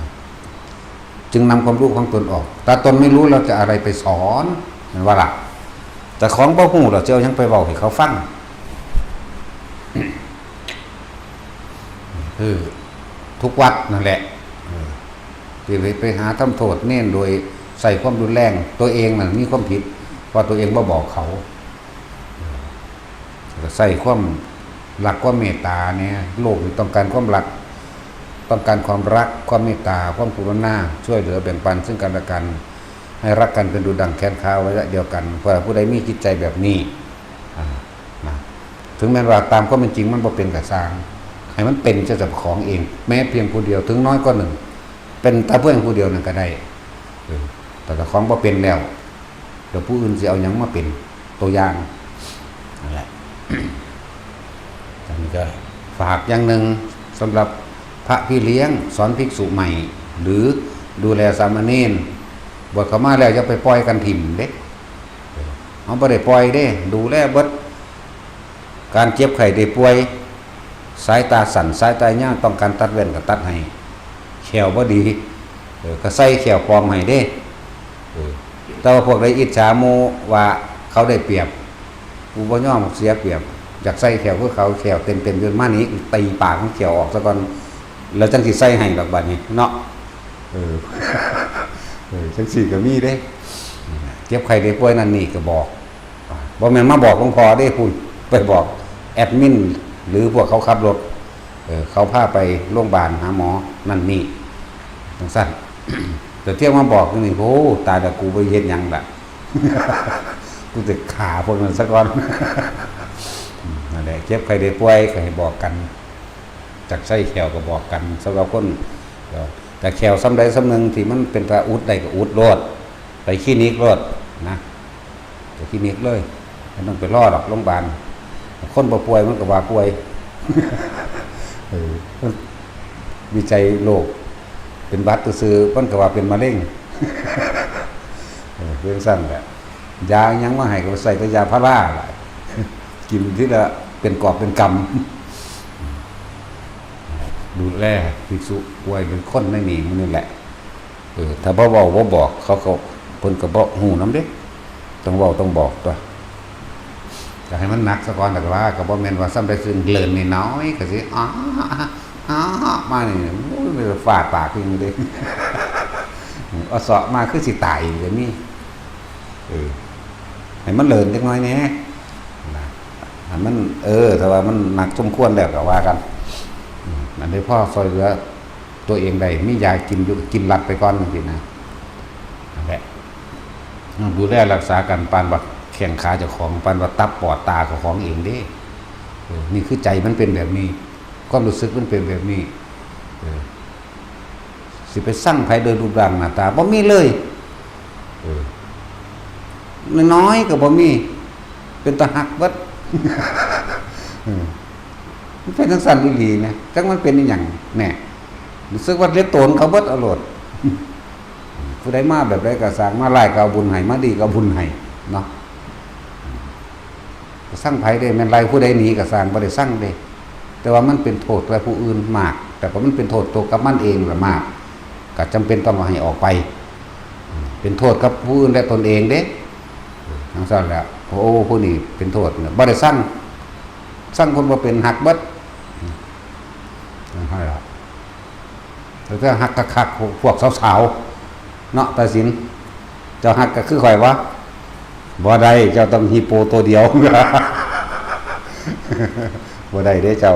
จึงนำความรู้ของตนออก ถ้าตนไม่รู้ เราจะอะไรไปสอน แม่นบ่ล่ะ เจ้าของบ่ฮู้ เราจะเอาหยังไปเว้าให้เขาฟัง คือทุกวัดนั่นแหละ เออ ที่ไป ไปหาทำโทษเณรโดยใช้ความรุนแรง ตัวเองนั่นมีความผิด เพราะตัวเองบ่บอกเขา เออ ก็ใช้ความรักความเมตตาเนี่ย โลกนี่ต้องการความรัก ต้องการความรัก ความเมตตา ความกรุณา ช่วยเหลือแบ่งปันซึ่งกันและกัน ให้รักกันเป็นดุจดั่งแขนขาอวัยวะเดียวกัน เพราะผู้ใดมีจิตใจแบบนี้ อ่า นะ ถึงแม้ว่าตามความเป็นจริงมันบ่เป็นกะซ่าง ให้มันเป็นเจ้าของเอง แม้เพียงผู้เดียว ถึงน้อยก็หนึ่ง เป็นตาเพื่อนผู้เดียวนั่นก็ได้ เออ แต่เจ้าของบ่เป็นแล้ว เดี๋ยวผู้อื่นสิเอาหยังมาเป็นตัวอย่าง นั่นแหละ อันนี้ก็ฝากอย่างหนึ่ง สำหรับพระพี่เลี้ยงสอนภิกษุใหม่ หรือดูแลสามเณร บวชเข้ามาแล้วอย่าไปปล่อยกันถิ่มเด้ เฮาบ่ได้ปล่อยเด้ ดูแลเบิด การเจ็บไข้ได้ป่วย สายตาสั้น สายตายาว ต้องการตัดแว่นก็ตัดให้ แข้วบ่ดี เออ ก็ใส่แข้วปลอมให้เด้ เออ แต่ว่าพวกใดอิจฉาหมู่ว่าเขาได้เปรียบ กูบ่ยอมเสียเปรียบ อยากใส่แข้วคือเขา แข้วเต็มๆอยู่ มานี่ตีปากมันแข้วออกซะก่อน แล้วจั่งสิใส่ให้ดอกบัดนี้เนาะ เออ เออ จั่งซี้ก็มีเด้ เจ็บไข้ได้ป่วยนั่นนี่ก็บอก บ่แม่นมาบอกหลวงพ่อเด้ พุ้น ไปบอกแอดมิน หรือพวกเขาขับรถ เออ เขาพาไปโรงพยาบาลหาหมอนั่นนี่ จั่งซั้น แต่เที่ยวมาบอกนี่ โอ้ ตายแล้ว กูไปเฮ็ดหยังล่ะ กูจะฆ่าพวกนั้นซะก่อน นั่นแหละ เจ็บไข้ได้ป่วยก็ให้บอกกัน จักใส่แข้วก็บอกกัน สำหรับคน แต่แข้วส่ำใดส่ำหนึ่งที่มันเป็นตาอุดได้ก็อุดโลด ไปคลินิกโลดนะ ไปคลินิกเลย บ่ต้องไปรอดอกโรงพยาบาล คนบ่ป่วยมันก็ว่าป่วย เออ วิจัยโรค เป็นหวัดซื่อๆมันก็ว่าเป็นมะเร็ง เออ เป็นซั่นแหละ ยาหยังมาให้ก็ใส่แต่ยาพาราล่ะ กินทีละเป็นกอบเป็นกำ ดูแลภิกษุป่วยเป็นคนในนี่มันนี่แหละ เออ ถ้าบ่เว้าบ่บอก เขาก็ เพิ่นก็บ่ฮู้นำเด้ ต้องเว้าต้องบอกตั๊ว ก็ให้มันหนักซะก่อน แล้วก็ว่า ก็บ่แม่นว่าส่ำใดซึ่งเลินน้อยๆก็สิ อ้า อ้า มานี่ โอ้ย มันฟาดปากคือหยังเด้ เอาเสาะมาคือสิตายก็มี เออ ให้มันเลินจักหน่อยแหน่ นะ ให้มัน เออ ถ้าว่ามันหนักสมควรแล้วก็ว่ากัน อืม อันนี้พอซ่อยเหลือตัวเองได้ มียากินอยู่ก็กินลัดไปก่อนจั่งซี้นะ นั่นแหละ ดูแลรักษากันปานว่าแข้งขาเจ้าของ ปานว่าตับปอดตาเจ้าของเองเด้ เออ นี่คือใจมันเป็นแบบนี้ ความรู้สึกมันเป็นแบบนี้ เออ สิไปซังไผโดยรูปร่างหน้าตา บ่มีเลย เออ น้อยๆก็บ่มี เป็นตาฮักเบิด เออ มันเป็นจั่งซั้นอีหลีนะ จักมันเป็นอีหยังแน่ รู้สึกว่าเหลือโตนเขาเบิดเอาโลด ผู้ใดมาแบบใดก็ซ่าง มาร้ายก็เอาบุญให้ มาดีก็เอาบุญให้ เนาะ ก็ซังไผเด้ แม่นไล่ผู้ใดหนีก็ซ่าง บ่ได้ซังเด้ แต่ว่ามันเป็นโทษแก่ผู้อื่นมาก แต่ก็มันเป็นโทษตัวกับมันเองละมาก ก็จำเป็นต้องเอาให้ออกไป เป็นโทษกับผู้อื่นและตนเองเด้ จั่งซั้นแหละ โอ้ ผู้นี้เป็นโทษเนี่ย บ่ได้ซัง ซังคนบ่เป็น ฮักเบิด นั่นแหละ แต่ถ้าฮักคักๆ พวกสาวๆ เนาะ ตาสิน เจ้าฮักก็คือข่อยบ่ บ่ได้ เจ้าต้องฮีโปตัวเดียว บ่ได้เด้เจ้า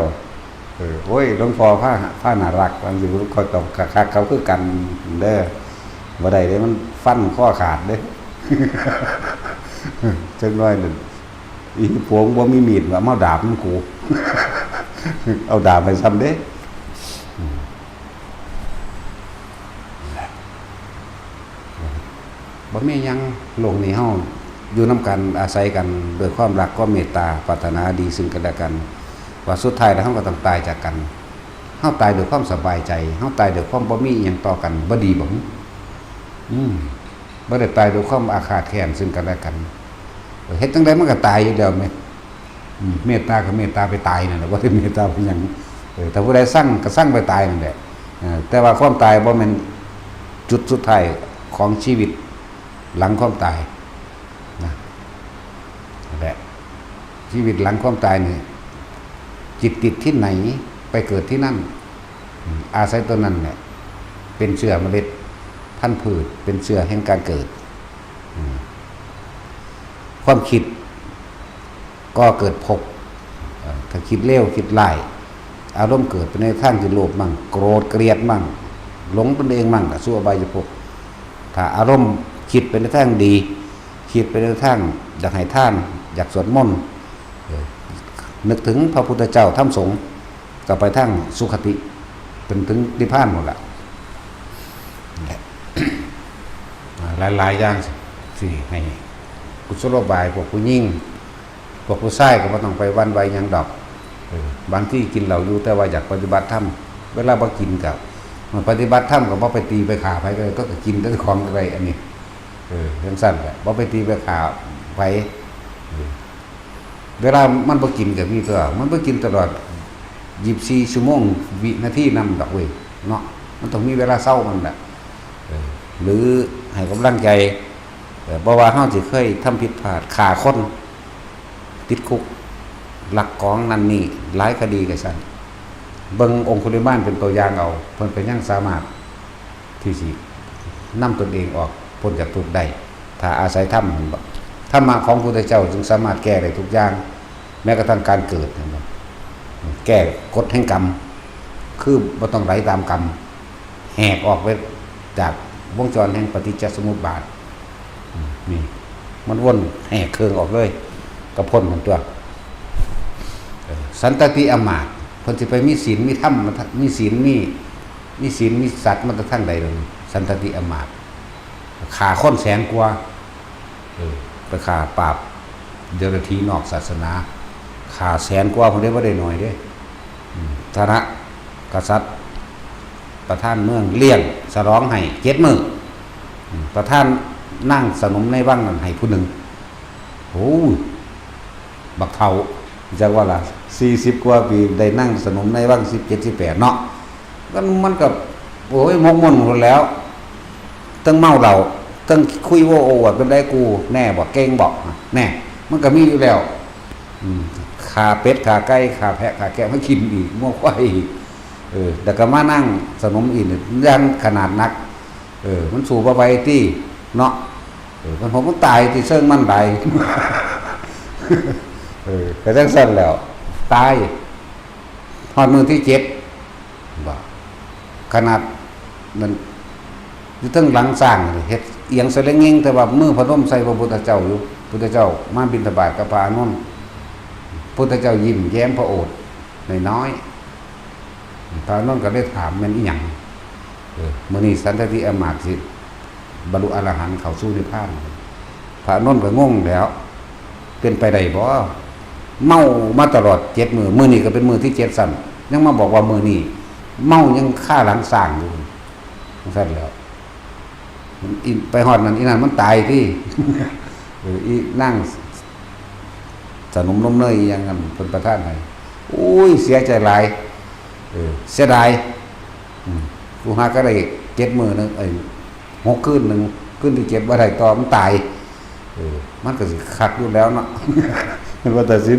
เออ โอ้ย หลวงพ่อพา พาน่ารัก บางทีข้อยก็คักๆ เขาคือกันเด้อ บ่ได้เด้ มันฟันคอขาดเด้ จักหน่อยนั่น อีพวงบ่มีมีด ว่ามาดาบมันกู เอาดาบไปซ้ำเด้ อืม บ่มีหยัง โลกนี้เฮาอยู่นำกัน อาศัยกันด้วยความรัก ความเมตตา ปรารถนาดีซึ่งกันและกัน ว่าสุดท้ายแล้วเฮาก็ต้องตายจากกัน เฮาตายด้วยความสบายใจ เฮาตายด้วยความบ่มีอิหยังต่อกัน บ่ดีบ่ อืม บ่ได้ตายด้วยความอาฆาตแค้นซึ่งกันและกัน เฮ็ดจั่งใดมันก็ตายอยู่แล้วแหม อืม เมตตาก็เมตตาไปตายนั่นแหละ บ่ได้เมตตาไปหยัง เออ ถ้าผู้ใดซังก็ซังไปตายนั่นแหละ เออ แต่ว่าความตายบ่แม่นจุดสุดท้ายของชีวิตหลังความตายนะ นั่นแหละ ชีวิตหลังความตายนี่ จิตติดที่ไหน ไปเกิดที่นั่น อืม อาศัยตัวนั้นแหละ เป็นเชื้อเมล็ดพันธุ์พืช เป็นเชื้อแห่งการเกิด อืม ความคิด ก่อเกิดภพ เอ่อ ถ้าคิดเลวคิดร้าย อารมณ์เกิดไปในทางที่โลภมั่ง โกรธเกลียดมั่ง หลงตนเองมั่ง ก็สู่อบายภพ ถ้าอารมณ์ คิดไปในทางดี คิดไปในทางอยากให้ทาน อยากสวดมนต์ เออ นึกถึงพระพุทธเจ้าธรรมสงฆ์ ก็ไปทางสุคติ เป็นถึงนิพพานหมดละ นั่นแหละ หลายๆอย่างสิให้กุศโลบายพวกผู้หญิง พวกผู้ชายก็บ่ต้องไปหวั่นไหวหยังดอก เออ บางทีกินเหล้าอยู่แต่ว่าอยากปฏิบัติธรรม เวลาบ่กินก็ มันปฏิบัติธรรมก็บ่ไปตีไปฆ่าไผก็ได้ ก็ ก็กินแต่ของอะไรอันนี้ เออ จังซั่นแหละ บ่ไปตีไปฆ่าไผ เออ เวลามันบ่กินก็มีตัว มันบ่กินตลอด ยี่สิบสี่ ชั่วโมง วินาทีนำดอกเว้ย เนาะ มันต้องมีเวลาเซามันแหละ เออ หรือให้กำลังใจ เออ บ่ว่าเฮาสิเคยทำผิดพลาด ฆ่าคน ติดคุก ลักของนั่นนี่ หลายคดีก็ซั่น เบิ่งองคุลิมานเป็นตัวอย่างเอา เพิ่นก็ยังสามารถที่สินำตนเองออกพ้นจากทุกข์ได้ ถ้าอาศัยธรรม เห็นบ่ ธรรมะของพุทธเจ้าจึงสามารถแก้ได้ทุกอย่าง แม้กระทั่งการเกิด เห็นบ่ แก้กฎแห่งกรรม คือบ่ต้องไหลตามกรรม แหกออกไปจากวงจรแห่งปฏิจจสมุปบาท อืม นี่ มันวนแหกเคืองออกเลย ก็พ้นมันตัว เออ สันตติอำมาตย์ เพิ่นสิไปมีศีลมีธรรมมาทะ- มีศีลมี มีศีลมีสัตว์มาแต่ทางใดล่ะ สันตติอำมาตย์ ฆ่าคนแสนกว่า เออ ไปฆ่าปราบเดรัจฉีนอกศาสนา ฆ่าแสนกว่าพุ้นเด้ บ่ได้น้อยเด้ อืม ฐานะกษัตริย์ ประธานเมืองเลี้ยงฉลองให้เจ็ดมื้อ อืม ประธานนางสนมในวังนั่นให้ผู้หนึ่ง โอ้ย บักเฒ่า จักว่าล่ะ สี่สิบกว่าปี ได้นางสนมในวัง สิบเจ็ด สิบแปด เนาะ มัน มันก็ โอ้ย หมกมุ่นพุ้นแหล้ว เทิงเมาเหล้า เทิงคุยโว้โอวด เป็นไดกู แน่บ่ เก่งบ่ แน่ มันก็มีอยู่แล้ว อืม ฆ่าเป็ด ฆ่าไก่ ฆ่าแพะ ฆ่าแกะ มากินอีก งัวควายอีก เออ แล้วก็มานั่งสนมอีก อย่างขนาดนัก เออ มันสู้บ่ไหวติ เนาะ เออ มัน มันตายติ เซิงมันหลาย เออ ก็จังซั่นแหล้ว ตาย ฮอดมื้อที่เจ็ด บ่ ขนาดนั้น อยู่เทิงหลังช้าง เฮ็ดเอียงสะเลงเงง แต่ว่ามือพนมใส่พระพุทธเจ้าอยู่ พุทธเจ้ามาบิณฑบาตกับพระอานนท์ พุทธเจ้ายิ้มแย้มพระโอษฐ์น้อยๆ พระอานนท์ก็เลยถาม แม่นอีหยัง เออ มื้อนี้สันตติอำมาตย์สิบรรลุอรหันต์เข้าสู่นิพพาน พระอานนท์ก็งงแล้ว เป็นไปได้บ่ เมามาตลอดเจ็ดมื้อ มื้อนี้ก็เป็นมื้อที่เจ็ดซ้ำ ยังมาบอกว่ามื้อนี้เมายังคาหลังช้างอยู่ จังซั่นแหล้ว อี ไปฮอดนั่น อีนั่นมันตายติ เออ อีนางสนมนมเนยอีหยังนั่น เพิ่นประทานให้ โอ้ย เสียใจหลาย เออ เสียดาย อืม กูหาก็ได้เจ็ดมื้อหนึ่ง เอ้ย หกคืนหนึ่ง คืนที่เจ็ดบ่ได้ต่อ มันตาย เออ มันก็สิคักอยู่แล้วเนาะ มันว่าแต่สิ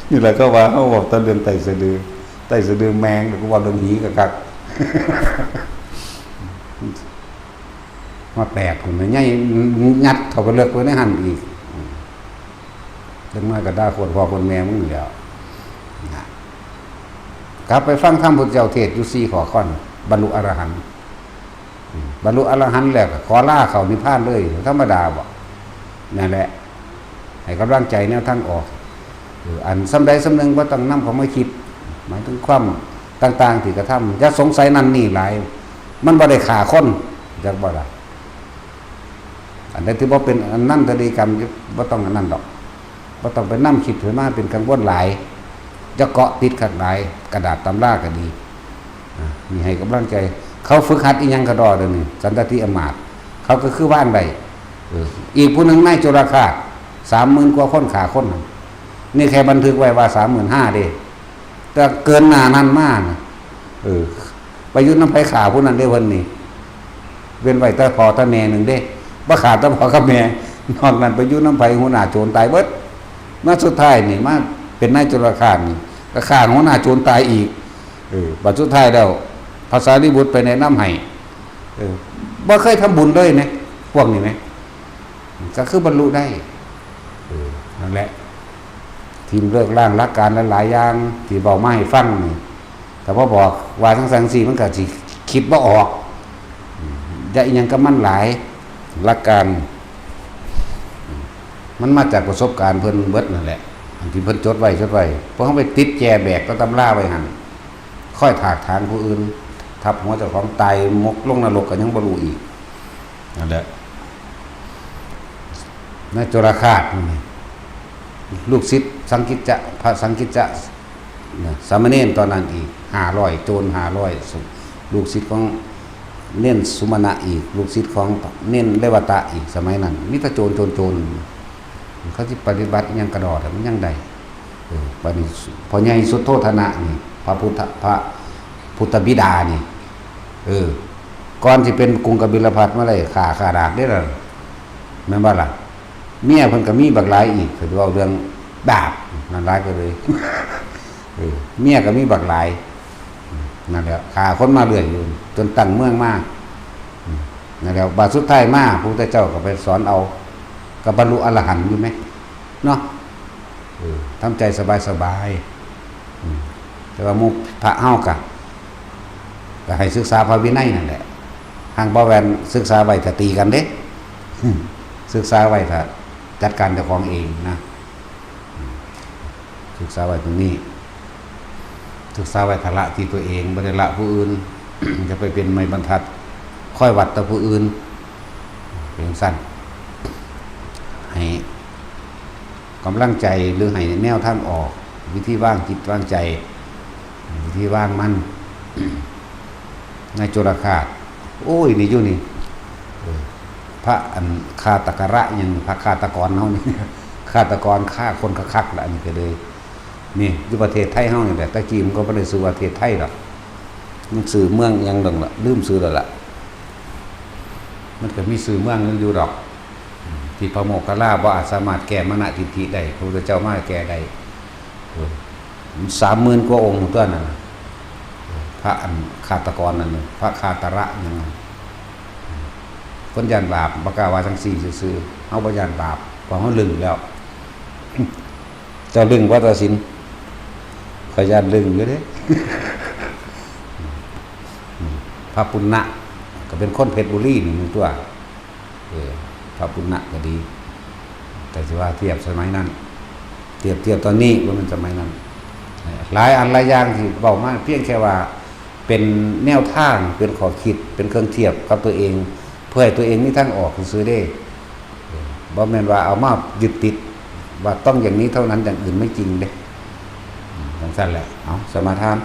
นี่แหละก็ว่าเขาบอกแต่เรื่องไต่สะดือ ไต่สะดือแมง แล้วก็ว่าเรื่องผีก็คัก มาแปดคนนะ ใหญ่ ยัดเข้าไปเลิกไว้ในหั่นอีก อืม จังมาก็ด่าโคตรพ่อโคตรแม่มึงอยู่แล้ว นะ กลับไปฟังธรรมพุทธเจ้าเทศน์อยู่สี่ข้อข้อน บรรลุอรหันต์ อืม บรรลุอรหันต์แล้วก็ขอลาเข้านิพพานเลย ธรรมดาบ่ นั่นแหละ ให้กำลังใจแนวทางออก เออ อันส่ำใดส่ำหนึ่งบ่ต้องนำเข้ามาคิด หมายถึงความต่างๆที่กระทำ อย่าสงสัยนั่นนี่หลาย มันบ่ได้ฆ่าคน จักบ่ล่ะ อันใดที่บ่เป็นอนันตริยกรรม บ่ต้องอันนั้นดอก บ่ต้องไปนำคิดให้มาเป็นกังวลหลาย อย่าเกาะติดคักหลาย กระดาษตำราก็ดี อ่ะ นี่ให้กำลังใจ เขาฝึกหัดอีหยังกะดอเดี๋ยวนี้ สันตติอำมาตย์ เขาก็คือว่างได้ เออ อีกผู้หนึ่งนายจุลคาส สามหมื่นกว่าคนฆ่าคนนั่น นี่แค่บันทึกไว้ว่า สามหมื่นห้า เด้ แต่เกินหน้านั้นมานะ เออ ไปอยู่นำไผฆ่าผู้นั้นเด้ เพิ่นนี่ เว้นไว้แต่พ่อแต่แม่หนึ่งเด้ บ่ฆ่าแต่พ่อกับแม่ นอกนั้นไปอยู่นำไผหัวหน้าโจรตายเบิด มาสุดท้ายนี่มาเป็นนายจุลคาสนี่ ก็ฆ่าหัวหน้าโจรตายอีก เออ บัดสุดท้ายแล้ว พระสารีบุตรไปแนะนำให้ เออ บ่เคยทำบุญเลยนะ พวกนี้นะ ก็คือบรรลุได้ เออ นั่นแหละ ทิ่มเลิกล้างหลักการหลายๆอย่างที่เว้ามาให้ฟังนี่ แต่พอบอกว่าจั่งซั้นจั่งซี้ มันก็สิคิดบ่ออก อืม อย่าอิหยังกับมันหลาย หลักการ มันมาจากประสบการณ์เพิ่นเบิดนั่นแหละ อันที่เพิ่นจดไว้จดไว้ พวกเฮาไปติดแจแบกก็ตำราไว้หั่น ค่อยถากถางผู้อื่น ทับหัวเจ้าของตายหมกลงนรกก็ยังบ่รู้อีก นั่นแหละ ในจุลคาสนี่ ลูกศิษย์สังกิจจะ พระสังกิจจะ นะ สามเณรตอนนั้นอีกห้าร้อย โจรห้าร้อย ลูกศิษย์ของเณรสุมาณะอีก ลูกศิษย์ของเณรเรวตะอีก สมัยนั้น มีแต่โจร โจร โจร เขาสิปฏิบัติอิหยังกระดอดอะ มันยังได้ เออ บัดนี้พ่อใหญ่สุโธทนะนี่ พระพุทธ พระพุทธบิดานี่ เออ ก่อนสิเป็นกรุงกบิลพัสมาได้ ฆ่า ฆ่าดากเด้ล่ะ แม่นบ่ล่ะ เมียเพิ่นก็มีบักหลายอีก เพิ่นเว้าเรื่องดาบ นั่นหลายก็เลย เออ เมียก็มีบักหลาย นั่นแหละ ฆ่าคนมาเรื่อยอยู่ จนตั้งเมืองมา นั่นแหละ บาดสุดท้ายมา พระพุทธเจ้าก็ไปสอนเอา ก็บรรลุอรหันต์อยู่ไหม เนาะ เออ ทำใจสบายๆ อืม แต่ว่าหมู่พระเฮากะ ก็ให้ศึกษาพระวินัยนั่นแหละ ห่างบ่แม่นศึกษาไว้ถ้าตีกันเด้ ศึกษาไว้ถ้าจัดการเจ้าของเองนะ อืม ศึกษาไว้ตรงนี้ ศึกษาไว้ถ้าละที่ตัวเอง บ่ได้ละผู้อื่น จะไปเป็นไม้บรรทัด คอยวัดแต่ผู้อื่น เป็นจั่งซั้น ให้กำลังใจหรือให้แนวทางออก วิธีวางจิตวางใจ วิธีวางมัน ในจุลคาส โอ้ย นี่อยู่นี่ เออ พระอันฆาตกระยัง พระฆาตกรเฮานี่ ฆาตกรฆ่าคนคักๆ ละ อันนี้ก็เลย นี่อยู่ประเทศไทยเฮานี่แหละ ตะกี้มันก็บ่ได้ชื่อว่าประเทศไทยดอก มันชื่อเมืองหยังดอกละ ลืมชื่อแล้วล่ะ มันก็มีชื่อเมืองอยู่ดอก ที่พระโมคคัลลาบ่อาจสามารถแก้มานะทิฏฐิได้ พระพุทธเจ้ามาแก้ได้ เออ มันสามหมื่นกว่าองค์ตัวนั้นน่ะ พระอันฆาตกรนั่นน่ะ พระคาตระหยังนั้น คนย้านบาป บ่กล้าว่าจั่งซี้ซื่อๆ เฮาบ่ย้านบาป เพราะเฮาลึงแล้ว เจ้าลึงวัดสิน ข้อยย้านลึงอยู่เด้ พระปุณณะ ก็เป็นคนเพชรบุรีนี่หนึ่งตัว เออ พระปุณณะก็ดี แต่สิว่าเทียบสมัยนั้น เทียบ เทียบตอนนี้ บ่แม่นสมัยนั้น หลายอันหลายอย่างที่เว้ามา เพียงแค่ว่าเป็นแนวทาง เป็นข้อคิด เป็นเครื่องเทียบกับตัวเอง เพื่อให้ตัวเองมีทางออกซื่อๆเด้ เออ บ่แม่นว่าเอามายึดติด ว่าต้องอย่างนี้เท่านั้น อย่างอื่นไม่จริงเด้ อืม จั่งซั้นแหละ เอา สมาทาน